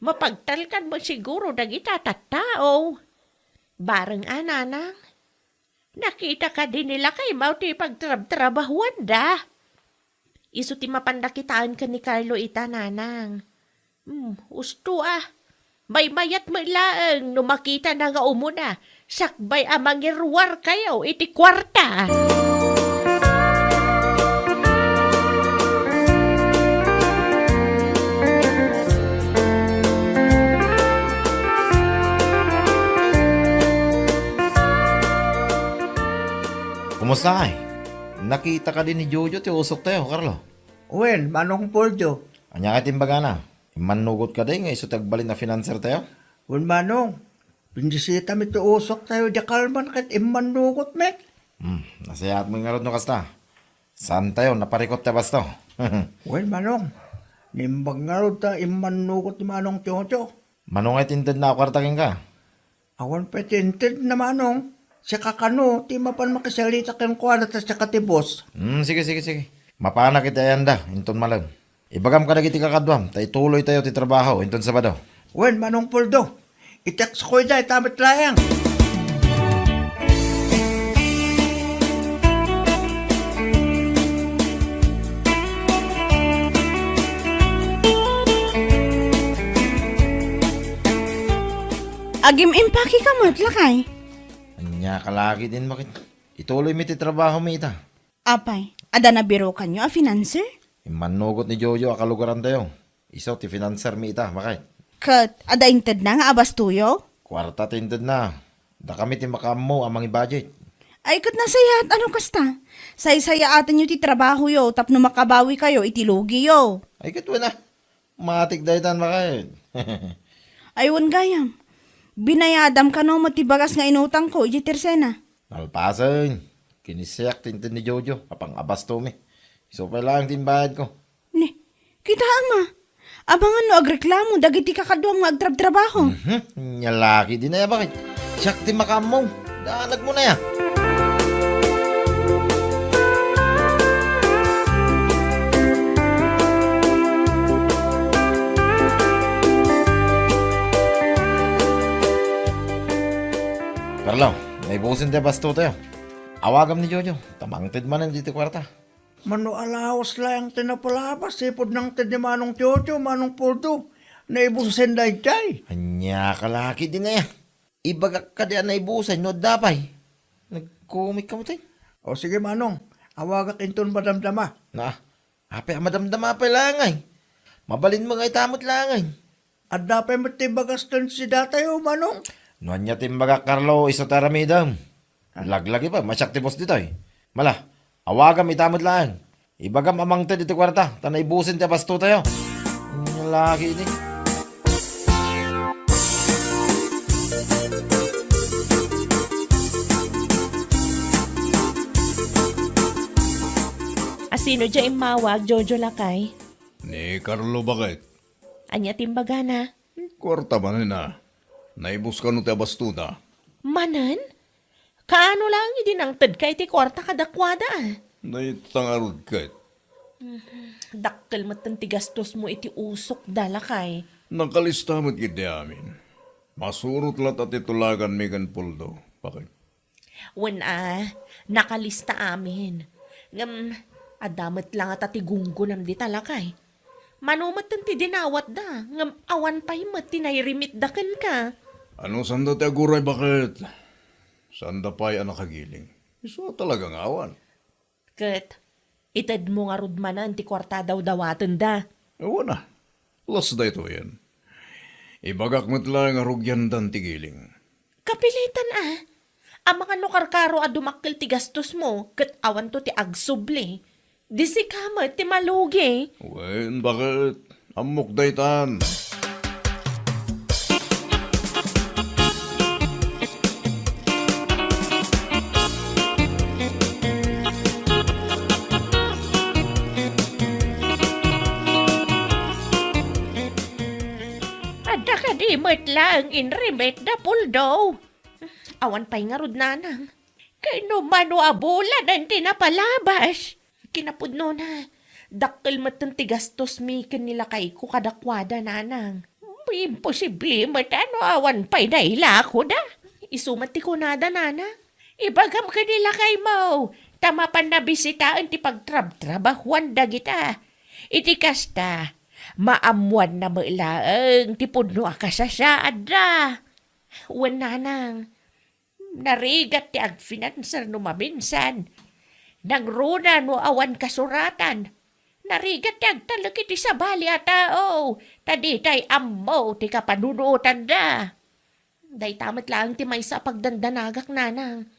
Mapagtalkan met siguro dagita a tattao. Bareng a, nanang. Nakita kadi ni lakaymo ti pagtrabtrabahuanda? Isu ti mapanda kitaen ken ni Carlo ita, nanang. Hmm, usto a. Maymayat met laeng no makitana nga umuna, sakbay a mangiruarkayo iti kuarta. Kumusta, ay? Nakita kadi ni Jojo ti usoktayo, Carlo? Wen, Manong Poldo. Ania ngay ti imbagana? Immannugot kadi nga isu ti agbalin a finansertayo? Wen, Manong. Bindisitami ti usoktayo idiay kalman ket immannugot met. Hmm, nasayaat met ngarud no kasta. Saantayo naparikut ti abasto. Wen, Manong. Naimbag ngarud ta immannugot ni Manong Jojo. Mano ngay ti intedna a kuarta kenka? Awan pay ti intedna, Manong. Sika kano ti mapan makisalita kenkuana ta sika ti boss. Hmm, sige, sige, sige. Mapanak iti ayanda, inton malem. Ibagam kadagiti kakaduam, ta ituloytayo ti trabaho inton Sabado. Wen, Manong Poldo. I-textko ida, ita met laeng. Agim-impake ka met, lakay? Ania ka lagi din, baket? Ituloymi ti trabahomi ita. Apay, adda nabirukanyo a finanser? Immannugot ni Jojo a kalugarantayo. Isu ti finansermi ita, baket. Ket adda intedna nga abastoyo? Kuarta ti intedna. Dakami ti makaammo a mangi-budget. Ay, ket nasayaat a no kasta. Saysayaatenyo ti trabahoyo tapno makabawikayo iti lugiyo. Ay, ket wen a. Matik daytan, baket. Ay, wen gayam. Binayadam kano met ti bagas nga inutangko idiay Tersena? Nalpasen. Kinisiak ti inted ni Jojo a pang-abastomi. Isu pay laeng ti imbayadko. Ni, kitaem a. Amangan no agreklamo dagiti kakaduam nga agtrabtrabaho. Mhm. Nia laki di na ya, baket. Siak ti makaammo. Danagmo na ya. Carlo, naibusen ti abastotayo. Awagam ni Jojo, ta mangted manen ditoy kuarta. Mano a lawas laeng ti napalabas, sipud nangted ni Manong Jojo, Manong Poldo. Naibusen daydiay. Ania ka laki di na ya. Ibagak kadi a naibusen no adda pay. Nagkomik ka met, eh. O sige, Manong. Awagak inton madamdama. Na, apay a madamdama pay laeng ay. Mabalin mo nga ita met laeng ay. Adda pay met ti bagas ken sidatayo, Manong. No ania ti imbagak, Carlo, isu ti aramidem. Ah. Laglagi pay, masiak ti boss ditoy. Mala, awagam ita met laeng. Ibagam a mangted iti kuarta, ta naibusen ti abastotayo. Ania laki ini. Sino dia immawag, Jojo lakay? Ni Carlo, baket. Ania ti imbagana? Kuarta manen a. Naibus kano ti abastoda? Manen? Kaano laeng idi nangtedka iti kuarta kadakuada, a? Dayta ngarud ket. Dakkel metten ti gastosmo iti usokda, lakay. Nakalista met ketdi amin. Masurot latta ti tulaganmi ken Poldo, baket. Wen a, nakalista amin. Ngem, adda met la ngata ti gunggonam dita, lakay. Mano metten ti dinawatda, ngem awan pay met ti nairimitda kenka. Ano sanda ti aguray, baket? Sanda pay a nakagiling. Isu a talaga nga awan. Ket itedmo ngarud manen ti kuarta a dawdawatenda. Awan a. Las daytoyen. Ibagak met laeng a rugiandan ti giling. Kapilitan a. Amangan no karkaro a dumakkel ti gastosmo ket awanto ti agsubli. Di sika met ti malugi. Wen, baket? Ammok daytan. Adda kadi met laeng inrimit da Poldo? Awan pay ngarud, nanang. Kano mano a bulanen ti napalabas? Kinapudnona, dakkel metten ti gastosmi ken ni lakayko kadakuada, nanang. Imposible met a no awan pay nailakoda. Isu met ti kunada, nanang. Ibagam ken ni lakaymo, ta mapanna bisitaen ti pagtrabtrabahuan dagita. Iti kasta, maammuanna met laeng ti pudno a kasasaadda. Wen, nanang, narigat ti agfinanser no maminsan. Nangruna no awan kasuratan. Narigat ti agtalek iti sabali a tao, ta ditay ammo ti kapanunotanda. Dayta met laeng ti maysa a pagdandanagak, nanang.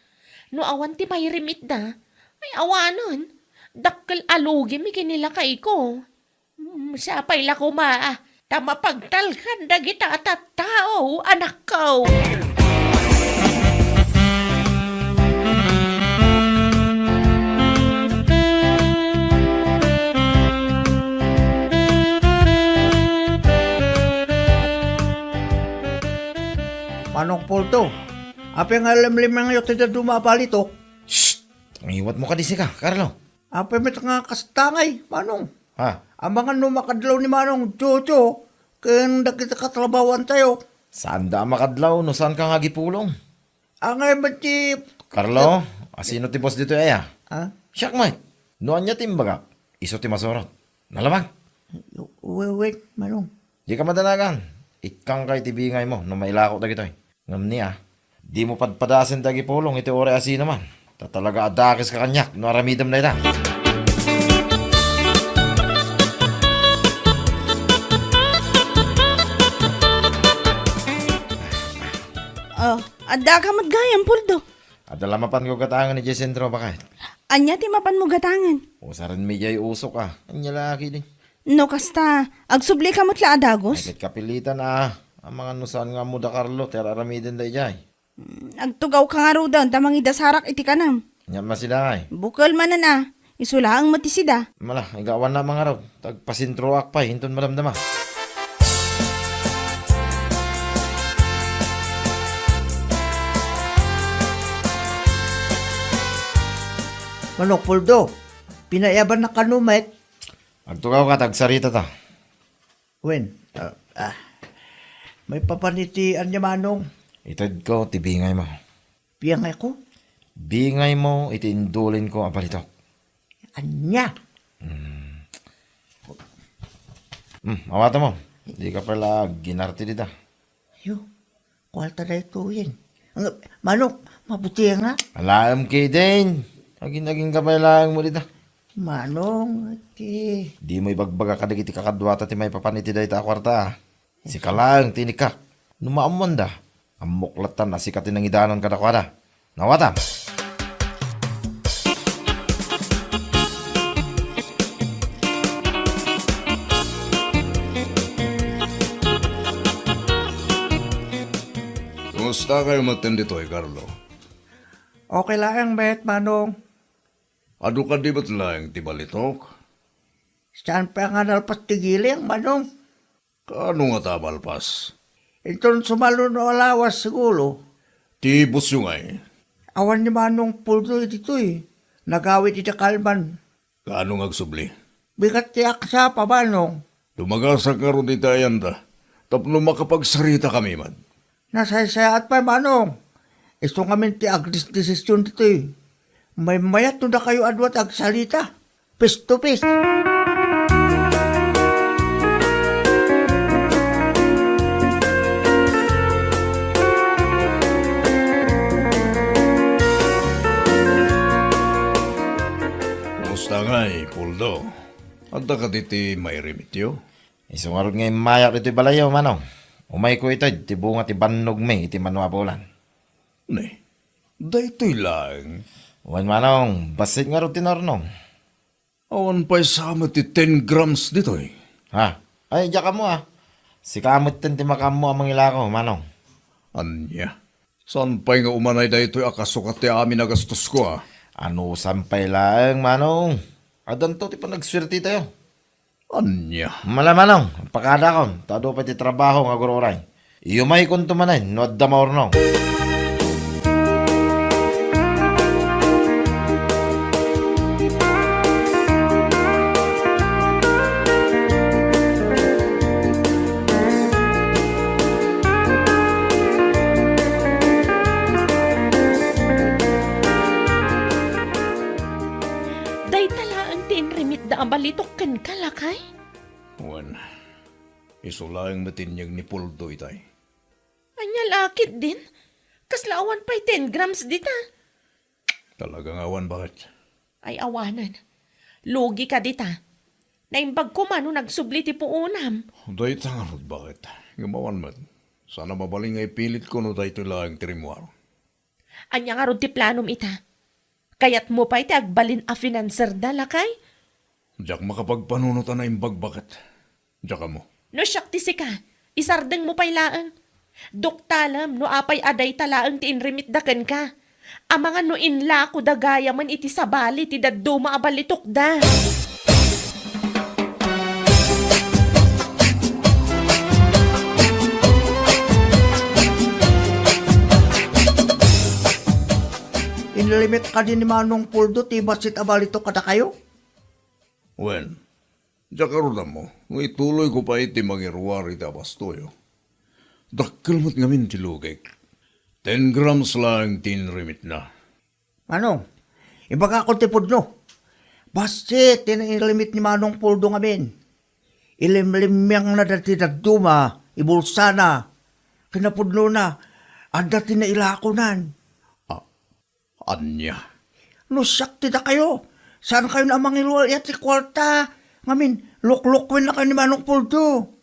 No awan ti mairimitda, ay awanen, dakkel a lugimi ken ni lakayko. Mm, sapay la koma, ah, ta mapagtalkan dagita a tattao, anakko. Manong Poldo, apay nga limlimangyo ti dadduma a balitok? Shh! Ngiwatmo kadi sika, Carlo. Apay met nga kasta ngay, Manong? Ha? Amangan no makadlaw ni Manong Jojo ken dagiti katrabahoantayo. Saanda a makadlaw no saanka nga agipulong. Angay met ti Carlo, asino ti boss ditoy aya? Ha? Siak met. No ania ti imbagak, isu ti masurot. Nalabag? Wen, wen, Manong. Dika madanagan. Ikkangka iti bingaymo no mailako dagitoy. Ngem ni a, dimo padpadasen ti agipulong iti uray a sinoman. Ta talaga a dakeska kaniak no aramidem dayta. Oh, addaka met gayam, Poldo. Adda la mapanko gatangen idiay sentro, baket. Ania ti mapanmo gatangen? Usarenmi idiay usok a. Ania la ketdi? No kasta, agsublika met la a dagus? Ay, ket kapilitan a. Amangan no saan nga ammo da Carlo ti ar-aramidenda idiay. Mm, agtugawka ngaruden ta mangidasarak iti kanam. Ania met sida ay? Bukel manen a. Isu laeng met ti sida. Mala, igawanna mangarud. Tagpasentroak pay inton madamdama. Manong Poldo, pinaiyabannak kano met? Agtugawka ta agsaritata. Wen, ah, ah. Maipapan iti ania, Manong? Itedko ti bingaymo. Bingayko? Bingaymo iti indulinko a balitok. Ania? Hmm. Hmm, awatanmo. Dika pay la aginarte dita. Ayo, kuarta daytoyen. Ang, Manong, mabuti nga. Alaem ketdin. Agin-agingka pay laeng mo dita. Manong, ati. Dimo ibagbaga kadagiti kakaduata ti maipapan iti dayta a kuarta, a. Sika laeng ti inikka. No maammoanda, ammok lattan a sika ti nangidanon kadakuada. Nawatam. Kumusta kayo metten ditoy, Carlo? Okay laeng met, Manong. Adu kadi met laeng ti balitok? Saan pay nga nalpas ti giling, Manong? Kaano ngata a malpas? Inton sumalo no alawas, siguro. Ti busyo ngay? Awan ni Manong Puldo ditoy. Nagawid iti kalman. Kaano nga agsubli? Bigat ti aksapa, Manong. Dumagasak ngarud iti ayanda tapno makapagsaritakami met. Nasaysayaat pay, Manong. Isu ngamin ti agdesdesision ditoy. Maymayat no dakayo a dua ti agsalita. Face to face. Kumusta ngay, Puldo? Adda kadi ti mairemityo? Isu ngarud nga immayak ditoy balayyo, Manong. Umayko ited ti bunga ti bannogmi iti mano a bulan. Ne, daytoy laeng. Wen, Manong, bassit ngarud ti naurnong. Awan pay sa met ti ten grams ditoy. Ha? Ay, diak ammo, a. Sika metten ti makaammo a mangilako, Manong. Ania? Saan pay nga umanay daytoy a kasukat ti amin a gastosko, a? Anusan pay laeng, Manong. Addanto ti panagsuertetayo. Ania? Mala, Manong, pakadakon, ta adu pay ti trabaho nga agur-uray. Iyumaykonto manen no adda maurnong. Dayta laeng ti inremitda a balitok kenka, lakay? Wen, isu laeng met ti inyeg ni Puldo itay. Ania la ketdin? Kasla awan pay ten grams dita? Talaga nga awan, baket. Ay, awanen. Lugi ka dita. Naimbag koma no nagsubli ti puonam. Dayta ngarud, baket. Ngem awan met. Saan a mabalin nga ipilitko no daytoy laeng ti rimmuar. Ania ngarud ti planom ita? Kayatmo pay ti agbalin a finanserda, lakay? Diak makapagpanunot a naimbag, baket. Diak ammo. No siak ti sika, isardengmo pay laeng. Duktalem no apay a dayta laeng ti inremitda kenka. Amangan no inlakoda gayamen iti sabali ti dadduma a balitokda. Inlimit kadi ni Manong Puldo ti bassit a balitok kadakayo? Wen, diak ngarud ammo no ituloyko pay ti mangiruar iti abastoyo. Dakkel met ngamin ti lugik. Ten grams laeng ti inremitna. Manong, ibagakon ti pudno. Bassit ti inlimit ni Manong Puldo ngamin. Ilimlimmiangna dati dadduma, ibulsana. Kinapudnona, adda ti nailakonan. A-, ania? No siak ti dakayo, saankayon a mangilual-iat ti kuarta. Ngamin, luklukuennakayo ni Manong Puldo.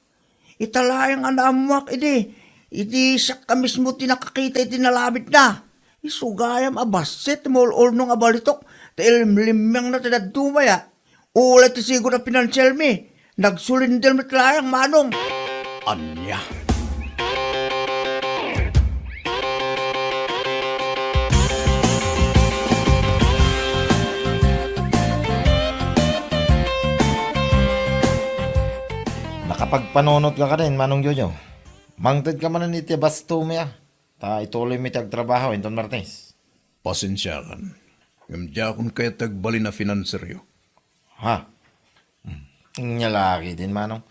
Ita laeng a naammoak idi, idi siak a mismo ti nakakita iti nalamidna. Isu gayam a bassit ti maul-ulnong a balitok, ta ilimlimmiangna ti dadduma ya. Ulay ti sigud a pinansielmi, nagsulindel met laeng, Manong. Ania? Nakapagpanunot ka kadin, Manong Jojo. Mangted ka manen iti bastomi, a. Ta ituloymi ti agtrabaho inton Martes. Pasensiakan. Ngem diakon kayat ti agbalin a finanseryo. Ha? Hmm. Ania la ketdin, Manong.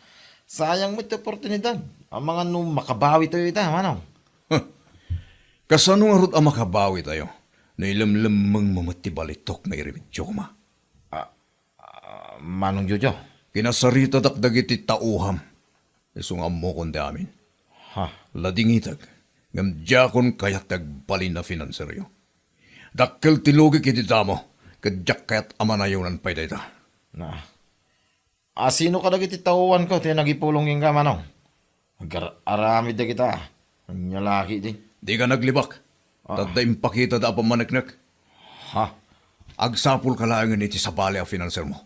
Sayang met ti oportunidad. Amangan no makabawitayo ita, Manong. Huh. Kasano ngarud a makabawitayo no ilemlemmengmo met ti balitok nga iremityo koma? Ah, ah, Manong Jojo. Kinasaritadak dagiti taoam. Isu nga ammokon ti amin. Ha? Ladingitek, ngem diakon kayat ti agbalin a finanseryo. Dakkel ti lugik iti damo, ket diak kayat a manayonan pay dayta. Na, asino kadagiti taoanko ti nagipulong kenka, Manong? Agar-aramid dagita. Ania la ketdin? Dika naglibak. Ah. Ta adda impakitada a pammaneknek. Ha? Agsapulka laengen iti sabali a finansermo.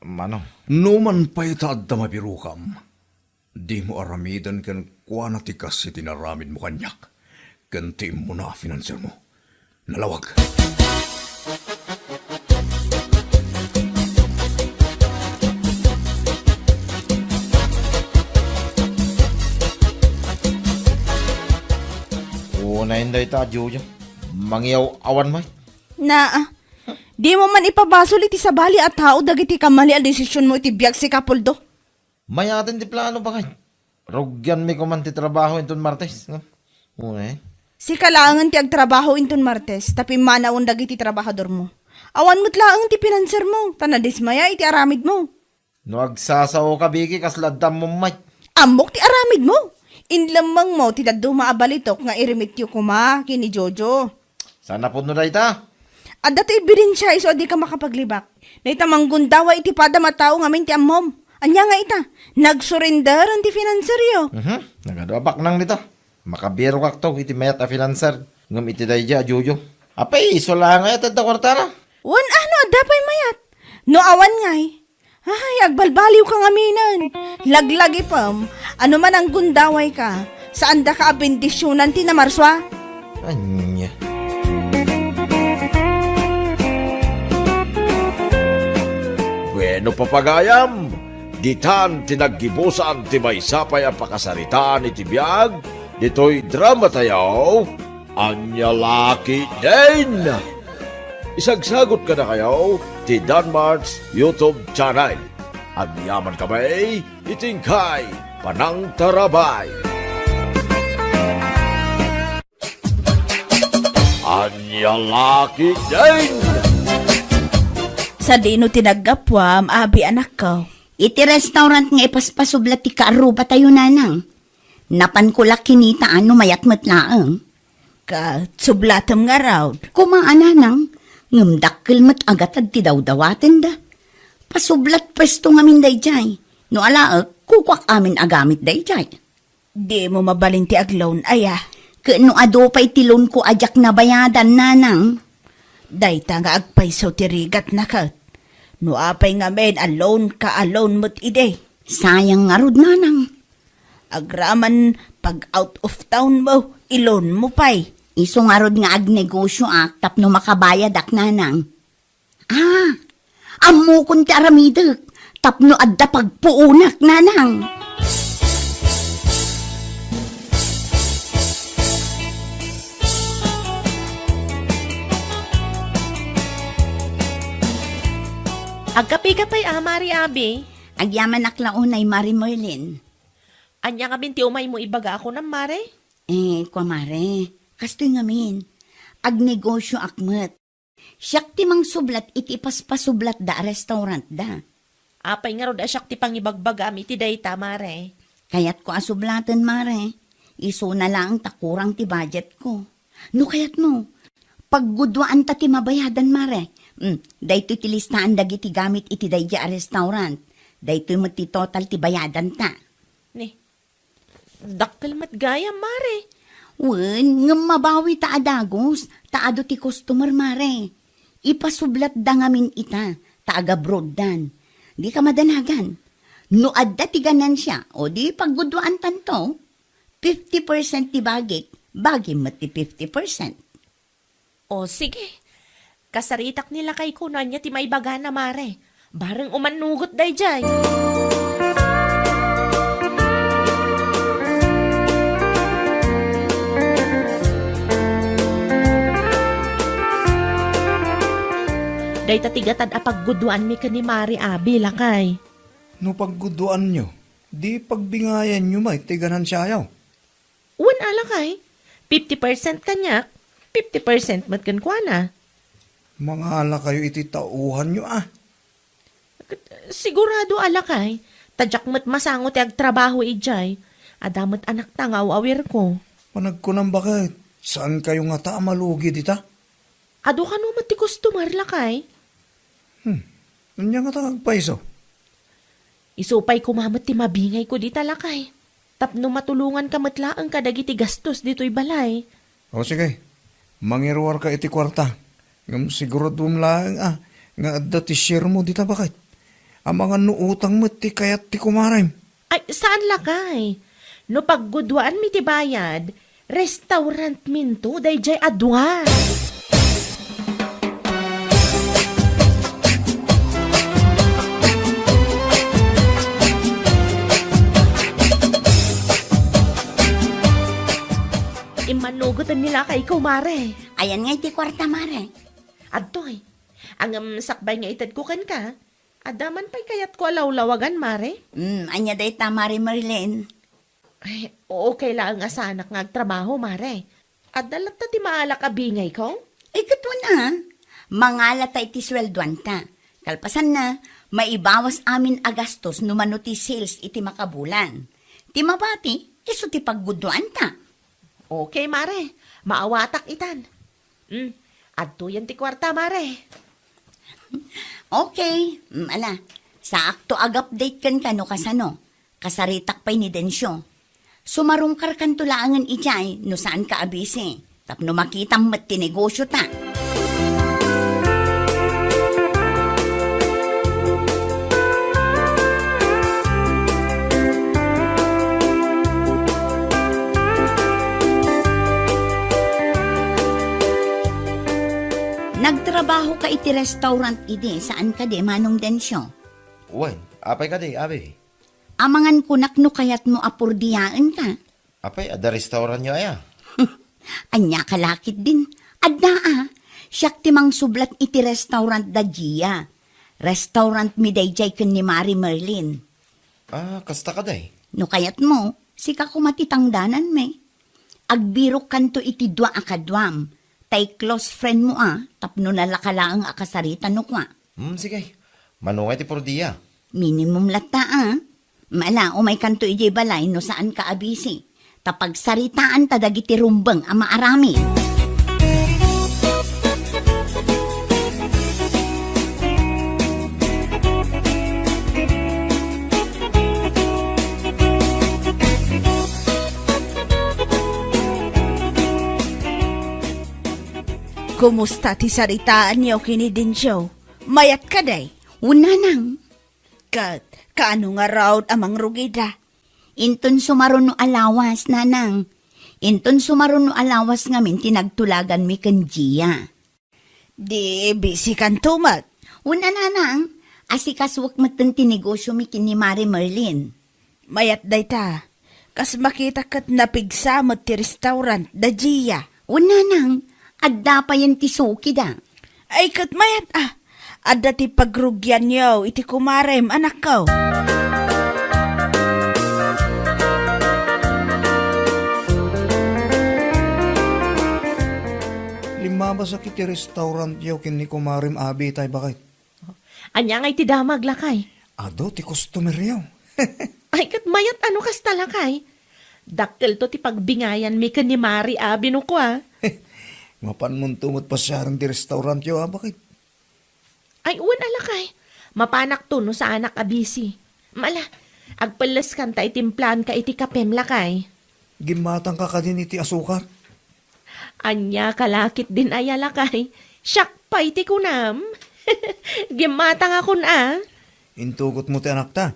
Manong. Numan pay ta adda mabirokam, dimo aramiden kenkuana ti kas iti naramidmo kaniak ken ti immuna a finansermo. Nalawag. Dayta, Jojo. Mangiyaw-awan met. Naa. Dimo man ipabasol iti sabali a tao dagiti kamali a desisionmo iti biag, Kapuldo. Mayaten ti plano, baket. Rugianmi koman ti trabaho inton Martes, no? Uy. Sika laengen ti agtrabaho inton Martes, ta pimmanawen dagiti trabahadormo. Awan met laeng ti finansermo, ta nadismaya iti aramidmo. No agsasaoka, Vicky, kasla adda ammom met. Ammok ti aramidmo. Inlemmengmo ti dadduma a balitok nga iremityo koma ken ni Jojo. Saan a pudno dayta? Adda ti ebidensia isu a dika makapaglibak. Dayta manggundaway iti padam a tao ngamin ti ammom. Ania nga ita? Nagsurrender ti finanseryo. Mhm. Nagadu a baknang dita. Makabirokakto iti mayat a finanser. Ngem iti daydiay a Jojo. Apay, isu la nga iti adda kuartana? Wen, ano, adda pay mayat? No awan ngay, ay, agbalbaliwka ngaminen. Laglagipem, ano man a gundawayka, saandaka a bendisionan ti namarsua. Ania? Bueno, papagayam, ditan ti naggibusan ti maysa pay a pakasaritaan iti biag ditoy dramatayo. Ania la ketdin? Isagsagot kadakayo ti Danmart's YouTube channel. Agyamankami iti inkay panangtarabay. Ania la ketdin? Sadino ti naggapuam, abi, anakko? Iti restaurant nga ipaspasublat ti kaarrubatayo, nanang. Napanko la kinita a no mayat met laeng. Ket sublatem ngarud. Koma a, nanang, ngem dakkel met a gatad ti dawdawatenda. Pasublat puesto ngamin daydiay. No alaek, kukuak amin a gamit daydiay. Dimo mabalin ti agloan, aya? Ket no adu pay ti loanko a diak nabayadan, nanang. Dayta nga agpayso ti rigatna ket. No apay ngamin a loanka a loan met idi? Sayang ngarud, nanang. Agraman pag out of town mo, i-loan mo pay. Isu ngarud nga agnegosioak tapno makabayadak, nanang. Ah, ammokon ti aramidek tapno adda pagpuonak, nanang. Agkapika pay a, Mari Abi? Agyamanak la unay, Mari Merlin. Ania ngamin ti umaymo ibaga a kunam, Mare? Eh, kua, Mare, kastoy ngamin. Agnegosioak met. Siak ti mangsublat iti ipaspasublatda a restaurantda. Apay ngarud a siak ti pangibagbagaam iti dayta, Mare? Kayatko a sublaten, Mare. Isuna laeng ta kurang ti budgetko. No kayatmo, pagguduaanta ti mabayadan, Mare. Mm, daytoy ti listaan dagiti gamit iti daydiay a restaurant. Daytoy met ti total ti bayadanta. Ni, dakkel met gayam, Mare. Wen, ngem mabawi ta a dagus, ta adu ti customer, Mare. Ipasublatda ngamin ita, ta agabroaddan. Dika madanagan. No adda ti ganansia, o di pagguduaantanto, fifty percent ti bagik, bagim met ti fifty percent. O, sige. Kasaritak ni lakayko no ania ti maibagana, Mare. Bareng umannugot daydiay. Dayta ti gatad a pagguduanmi ken ni Mare Abi, lakay. No pagguduanyo, di pagbingayanyo met ti ganansiayo. Wen a, lakay, fifty percent kaniak, fifty percent met kenkuana. Mangalakayo iti tauhanyo a. Sigurado a, lakay, ta diak met masango ti agtrabaho idiay. Adda met anakta nga aw-awirko. Panagkunam baket, saankayo ngata a malugi dita? Adu kano met ti customer, lakay? Hmm. Ania ngata nga agpayso? Isu pay koma met ti mabingayko dita, lakay. Tapno matulonganka met laeng kadagiti gastos ditoy balay. O, sige. Mangiruarka iti kuarta. Ngem siguraduem laeng a nga adda ti sharemo dita, baket. Amangan no utang met ti kayat ti kumarem. Ay, saan, lakay. No pagguduaanmi ti bayad, restaurantminto daydiay a dua. Immanugoten Lakay ko, mare. Ayan nga iti kuarta, mare. Adtoy. Ngem sakbay nga itedko kenka, adda man pay kayatko a lawlawagan, mare. Hmm, ania dayta, Mare Merlin? Ay, okay laeng a saanak nga agtrabaho, mare. Adda latta ti maalak a bingayko? Ay, ket wen a. Mangala ta iti sueldoanta. Kalpasanna, maibawas amin a gastos no mano ti sales iti makabulan. Ti mabati, isu ti pagguduanta. Okay, mare. Maawatak itan. Hmm, adtoyen ti kuarta, mare. Okay. Mm, ala, saakto ag-update kenka no kasano. Kasaritak pay ni Dencio. Sumarungkarkanto laengen idiay no saanka a busy. Tapno makitam met ti negosiota. Nagtrabahoka iti restaurant idi, saan kadi, Manong Dencio? Wen, apay kadi, abi? Amangan kunak no kayatmo a purdiaenka. Apay, adda restauranyo aya? Ania ka lakit din? Adda a. Siak ti mangsublat iti restaurant da Gia. Restaurant mi daydiay ken ni Mari Merlin. Ah, kasta kadi? No kayatmo, sika koma ti tangdananmi. Agbirokkanto iti dua a kaduam, tay close friend mo a, tapno nalaka laeng a kasarita no kua. Hmm, sige. Mano nga iti purdia? Minimum latta a. Mala, umaykanto idiay balay no saanka a busy. Ta pagsaritaanta dagiti rumbeng a maaramid. Kumusta ti saritaanyo ken ni Dencio? Mayat kadi? Wen, nanang. Ket, kaano ngarud a mangrugida? Inton sumaruno a lawas, nanang. Inton sumaruno a lawas ngamin ti nagtulaganmi ken Gia. Di bisikanto met? Wen a, nanang, asikasuek metten ti negosiomi ken ni Mari Merlin. Mayat dayta. Kas makitak ket napigsa met ti restaurant da Gia. Wen, nanang, adda payen ti sukida. Ay, ket mayat a. Adda ti pagrugianyo iti kumarem, anakko. Limmabasak iti restaurantyo ken ni kumarem abi tay baket. Ania ngay ti damag, lakay? Adu ti customeryo. Ay, ket mayat a no kasta, lakay. Dakkelto ti pagbingayanmi ken ni Mari abi no kua. Mapanmonto met pasiaren ti restaurantyo a baket. Ay, wen a, lakay. Mapanakto no saanak a busy. Mala, agpelleskanta iti timplaanka iti kapem, lakay. Gimmatangka kadin iti asukar? Ania ka lakit din aya, lakay? Siak pay ti kunam. Gimmatangakon a. Intugotmo ti anakta?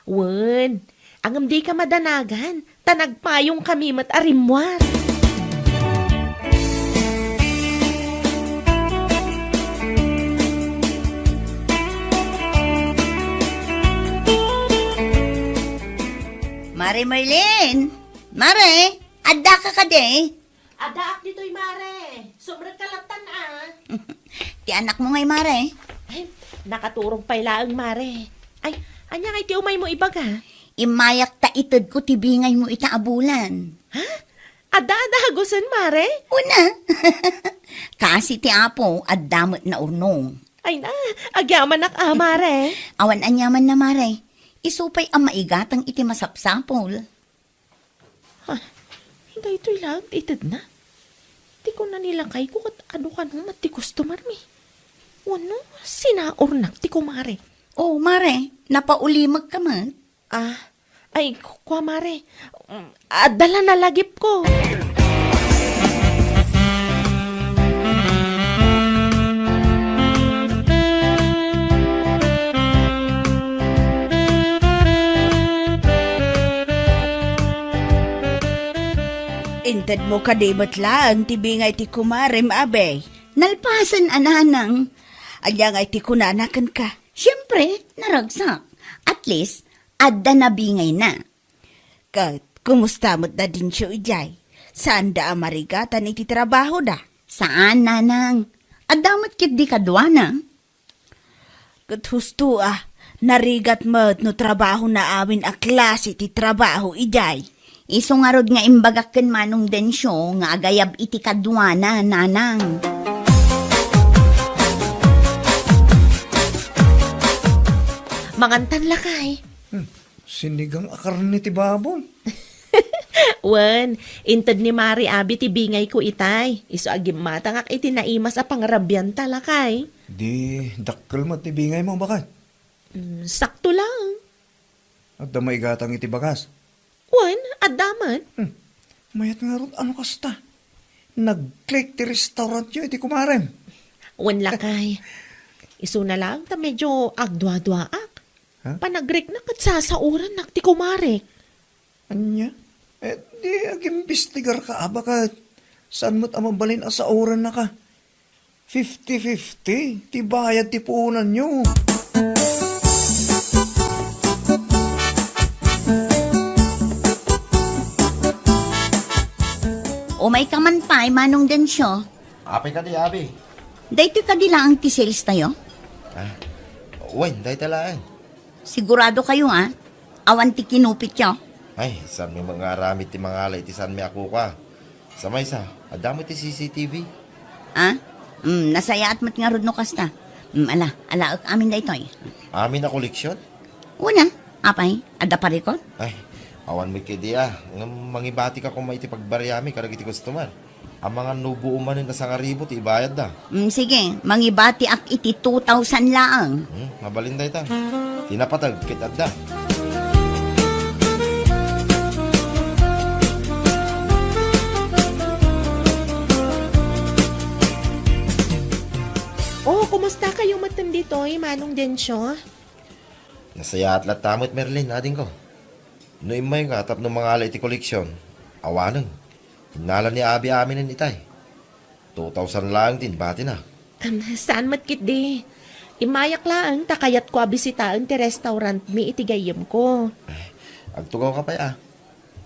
Wen, ngem dika madanagan, ta nagpayongkami met a rimmuar. Mare Merlin! Mare! Addaka kadi? Addaak ditoy, mare. Sumrekka lattan a. Ti anakmo ngay, mare? Ay, nakaturog pay laeng, mare. Ay, ania ngay ti umaymo ibaga? Immayak ta itedko ti bingaymo ita a bulan. Ha? Adda a dagusen, mare? Wen a. Kasi ti Apo, adda met naurnong. Ay na, agyamanak a, mare. Awan aniamanna, mare. Isu pay a maigatang iti masapsapul. Ha, daytoy laeng ti itedna. Ti kuna ni lakayko ket adu kano met ti customermi. Wenno, sinaurnak ti kumare. Oh, mare, napaulimekka met. Ah, ay, ku-, kua, mare. Mm, adda la nalagipko. Intedmo kadi met laeng ti bingay ti kumarem, abi? Nalpasen a, nanang. Ania ngay ti kunana kenka? Siempre, naragsak. At least, adda nabingayna. Ket, kumusta met da Dencio idiay? Saanda a marigatan iti trabahoda? Saan, nanang. Adda met ketdi kaduana. Ket husto a, narigat met no trabahona amin a klase ti trabaho idiay. Isu ngarud nga imbagak ken Manong Dencio nga agayab iti kaduana, nanang. Mangantan, lakay. Hmm, sinigang a karne ti baboy. Wen, inted ni Mari abi ti bingayko itay. Isu a gimmatangak iti naimas a pangarabianta, lakay. Di dakkel met ti bingaymo, baket? Mm, sakto lang. Adda maigatang iti bagas? Wen, adda met. Hmm. Mayat ngarud, ano kasta? Nag-click ti restaurantyo iti kumarem. Wen, lakay. Isuna lang ta medyo agduaduaak. Ha? Panagrikna ket sasaorannak ti kumarek. Ania? Eh, di agimbestigar ka, aba, ket saan met a mabalin a saoranna ka? Fifty fifty ti bayad ti puonanyo. Umay ka man pay, Manong Dencio. Apay kadi, abi? Daytoy kadi laeng ti sales tayo? Ah, wen, dayta laeng. Sigurado kayo, ha? Awan ti kinupityo? Ay, saanmi nga aramid ti mangala iti saanmi a kukua. Sa maysa, adda met ti C C T V. Ah? Mm, nasayaat met ngarud no kasta. Mm, ala, alaek amin daytoy. Amin a koleksion? Una, apay, adda parikot? Ay, awan met kadi a. Ngem mangibatika koma iti pagbariami kadagiti customer. Amangan no buo manen a sangaribu ti ibayadda. Mm, sige, mangibatiak iti two thousand laeng. Hmm, mabalin dayta. Ti napateg ket adda. Oh, kumusta kayo metten ditoy, Manong Dencio? Nasayaat latta met, Merlin, adingko. No immayka tapno mangala iti koleksion, awanen. Innala ni abi aminen itay. Two thousand laeng ti inbatina. Am, saan met ketdi. Immayak laeng ta kayatko a bisitaen ti restaurantmi iti gayyemko. Agtugawka pay a.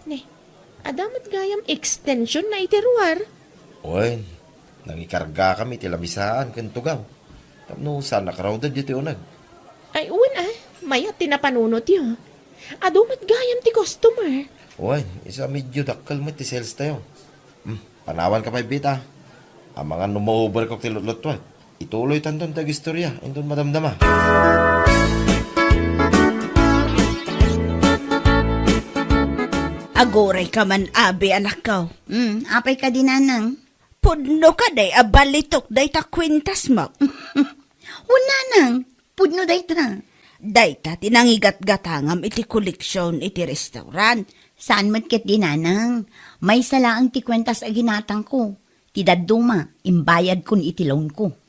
Ne, adda met gayam extension na iti ruar. Wen, nangikargakami iti lamisaan ken tugaw. Tapno saan a crowded ditoy uneg. Ay, wen a, mayat ti napanunotyo. Adu met gayam ti customer. Wen, isu a medyo dakkel met ti sales tayo. Hmm, panawanka pay, Bita. Amangan no ma-overcook ti lutlutuek. Ituloytanton ti agistorya inton madamdama. Aguray ka man, abi, anakko. Hmm, apay kadi, nanang? Pudno kadi a balitok dayta kuentasmo? Wen, nanang, pudno dayta. Dayta ti nangigatgatangam iti koleksion iti restaurant. Saan met ketdi, nanang. Maysa laeng ti kuentas a ginatangko. Ti dadduma, imbayadkon iti loanko.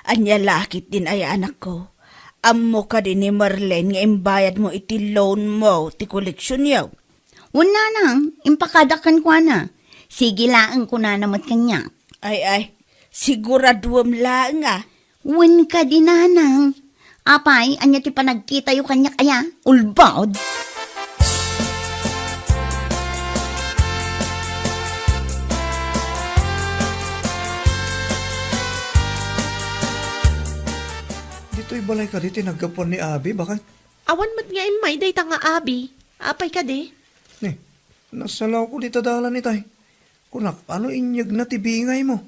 Ania la ketdin aya, anakko? Ammo kadi ni Marlene nga imbayadmo iti loanmo ti koleksionyo? Wen, nanang, impakadak kenkuana. Sige laeng, kunana met kaniak. Ay, ay, siguraduem laeng a. Wen kadi, nanang. Apay, ania ti panagkitayo kaniak aya? Ulbod? Ditoy balay kadi ti naggapuan ni abi, baket? Awan met nga immay dayta nga abi. Apay kadi? Ne, nasalawko dita dalan itay. Kunak, ano inyegna ti bingaymo?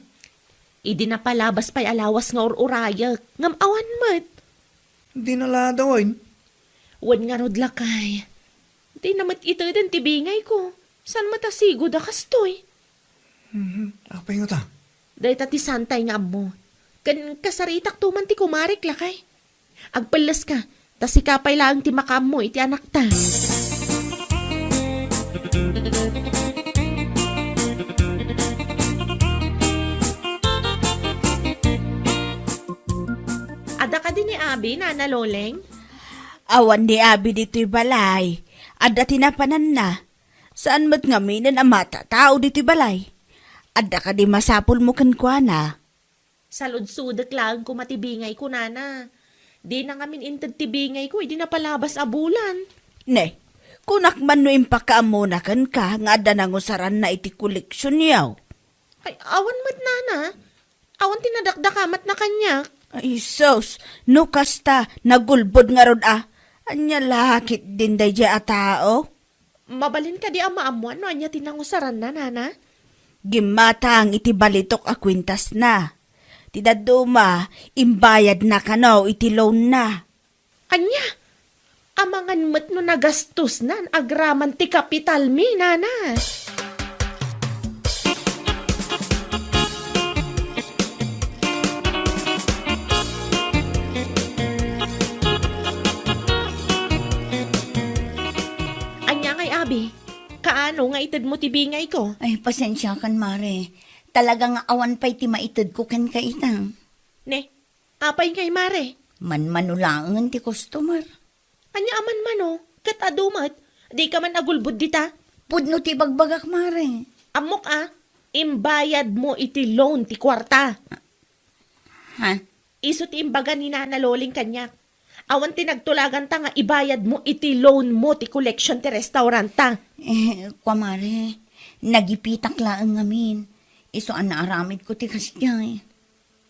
Idi napalabas pay a lawas nga ur-urayek, ngem awan met. Di naladawen? Wen ngarud, lakay. Dina met iteden ti bingayko. Saan met a sigud a kastoy? Mhm. Apay ngata? Dayta ti saantay nga ammo. Ken kasaritakto man ti kumarek, lakay. Agpelleska, ta sika pay laeng ti makaammo iti anakta. Adda kadi ni abi, Nana Loleng? Awan ni abi ditoy balay. Adda ti napananna. Saan met ngaminen a matatao ditoy balay? Adda kadi masapulmo kenkuana? Saludsodek laeng koma ti bingayko, nana. Dina ngamin inted ti bingayko idi napalabas a bulan. Ne, Kunak man no impakaammona kenka nga adda nangusaranna iti koleksionyo. Ay, awan met, nana. Awan ti nadakdakamatna kaniak. Ay, sus, no kasta, nagulbod ngarud a. Ania la ketdin daydiay a tao? Mabalin kadi a maammuan no ania ti nangusaranna, nana? Gimmatang iti balitok a kuentasna. Ti dadduma, imbayadna kano iti loanna. Ania? Amangan met no nagastosnan agraman ti kapitalmi, nana. Ania ngay, abi? Kaano nga itedmo ti bingayko? Ay, pasensiakan, mare. Talaga nga awan pay ti maitedko kenka ita. Ne, apay ngay, mare? Manmano laengen ti customer. Ania a manmano? Ket adu met, dika man agulbod dita? Pudno ti ibagbagak, mare. Ammok a, imbayadmo iti loan ti kuarta. Ha? Isu ti imbaga ni Nana Loling kaniak. Awan ti nagtulaganta nga ibayadmo iti loanmo ti collection ti restauranta. Eh, kua, mare, nagipitak laeng ngamin. Isu a naaramidko ti kasdiay.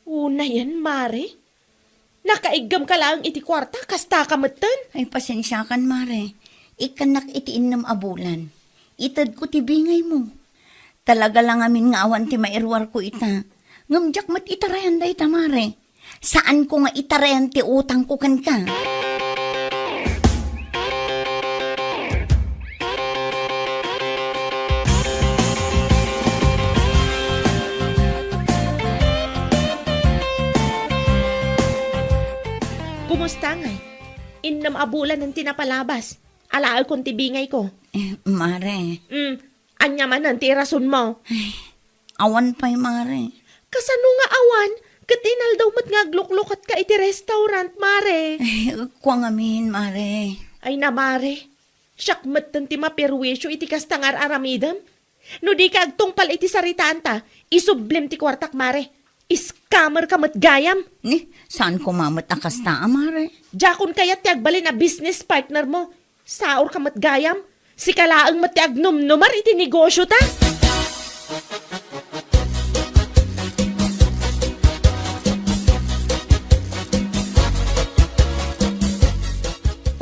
Unayen, mare? Nakaiggem ka laeng iti kuarta, kasta ka metten? Ay, pasensiakan, mare. Ikkannak iti innem a bulan. Itedko ti bingaymo. Talaga la ngamin nga awan ti mairuarko ita. Ngem diak met itarayan dayta, mare. Saanko nga itarayan ti utangko kenka. Kumusta ngay? Innem a bulanen ti napalabas. Alaekon ti bingayko. Eh, mare. Mm, ania manen ti irasonmo? Ay, awan pay, mare. Kasano nga awan? Ket inaldaw met nga agluklukatka iti restaurant, mare. Ay, kua ngamin, mare. Ay na, mare. Siak metten ti maperwisyo iti kasta nga ar-aramidem. No dika agtungpal iti saritaanta, isublim ti kuartak, mare. Scammer ka met gayam. Ni, saan koma met a kasta a, mare? Diakon kayat ti agbalin a business partner mo. Saor ka met gayam. Sika laeng met ti agnumnumar iti negosyo ta.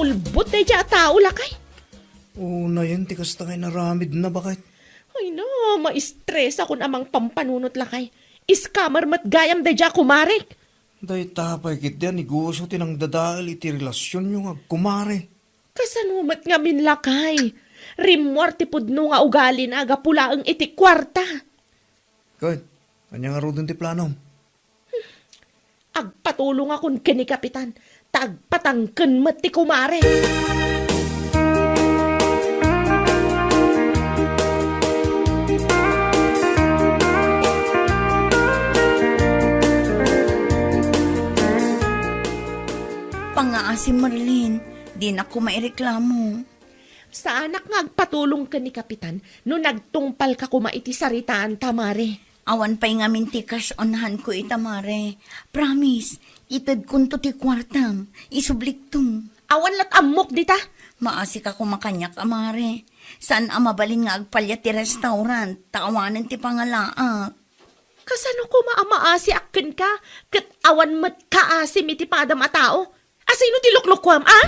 Ulbod daydiay a tao, lakay. Unayen ti kasta nga inaramidna, baket. Ay na, maistresakon a mangpampanunot, lakay. Scammer met gayam daydiay a kumarek. Dayta pay ketdi a negosyo ti nangdadael iti relasionyo nga agkumare. Kasano met ngamin, lakay? Rimmuar ti pudno nga ugalina gapu laeng iti kuarta. Ket, ania ngaruden ti planom? Agpatulongakon ken ni Kapitan, ta agpatangken met ti kumare. Pangngaasim, Merlin, dinak koma ireklamo. Saanak nga agpatulong ken ni Kapitan no nagtungpalka koma iti saritaanta, mare. Awan pay ngamin ti cash on hand ko ita, mare. Promise, itedkonto ti kuartam. Isublikto. Awan lat ammok dita. Maasika koma kaniak a, mare. Saan a mabalin nga agpalya ti restaurant, ta awanen ti pangalaak. Kasano koma a maasiak kenka, ket awan met kaasim iti padam a tao? Asino ti luklukuam, a?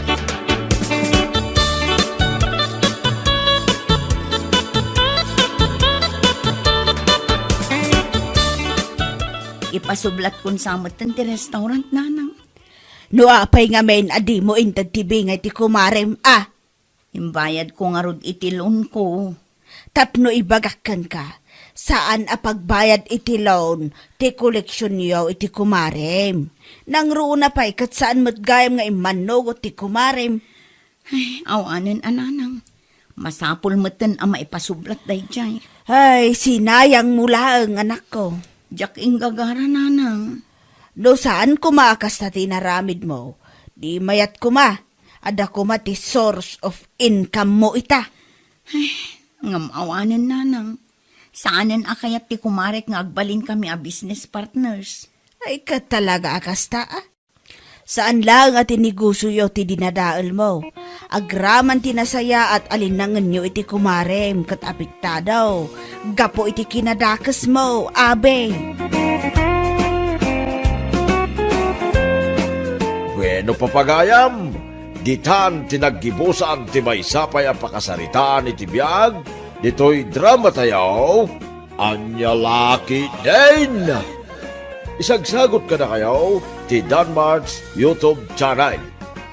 Ipasublatkon sa metten ti restaurant, nanang. No apay ngamin a dimo inted ti bingay ti kumarem, a? Imbayadko ngarud iti loanko. Tapno ibagak kenka, saan a pagbayad iti loan ti koleksionyo iti kumarem. Nangruna pay ket saan met gayam nga immannugot ti kumarem. Ay, awanen a, nanang. Masapul metten a maipasublat daydiay. Ay, sinayangmo laeng, anakko. Diak inggagara, nanang. No saan koma a kasta ti inaramidmo, di mayat koma. Adda koma ti source of income mo ita. Ay, ngem awanen, nanang. Saanen a kayat ti kumarek nga agbalinkami a business partners. Ay, ket talaga a kasta, a? Saan laeng a ti negosioyo ti dinadaelmo. Agraman ti nasayaat a linnangenyo iti kumarem ket apektado gapu iti kinadakesmo, abi. Bueno, papagayam, ditan ti naggibusan ti maysa pay a pakasaritaan iti biag ditoy dramatayo, Ania La Ketdin. Isagsagut kadakayo ti Danmart's YouTube channel.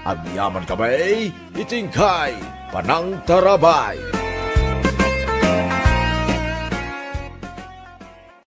Agyaman kami iti inkay panangtarabay.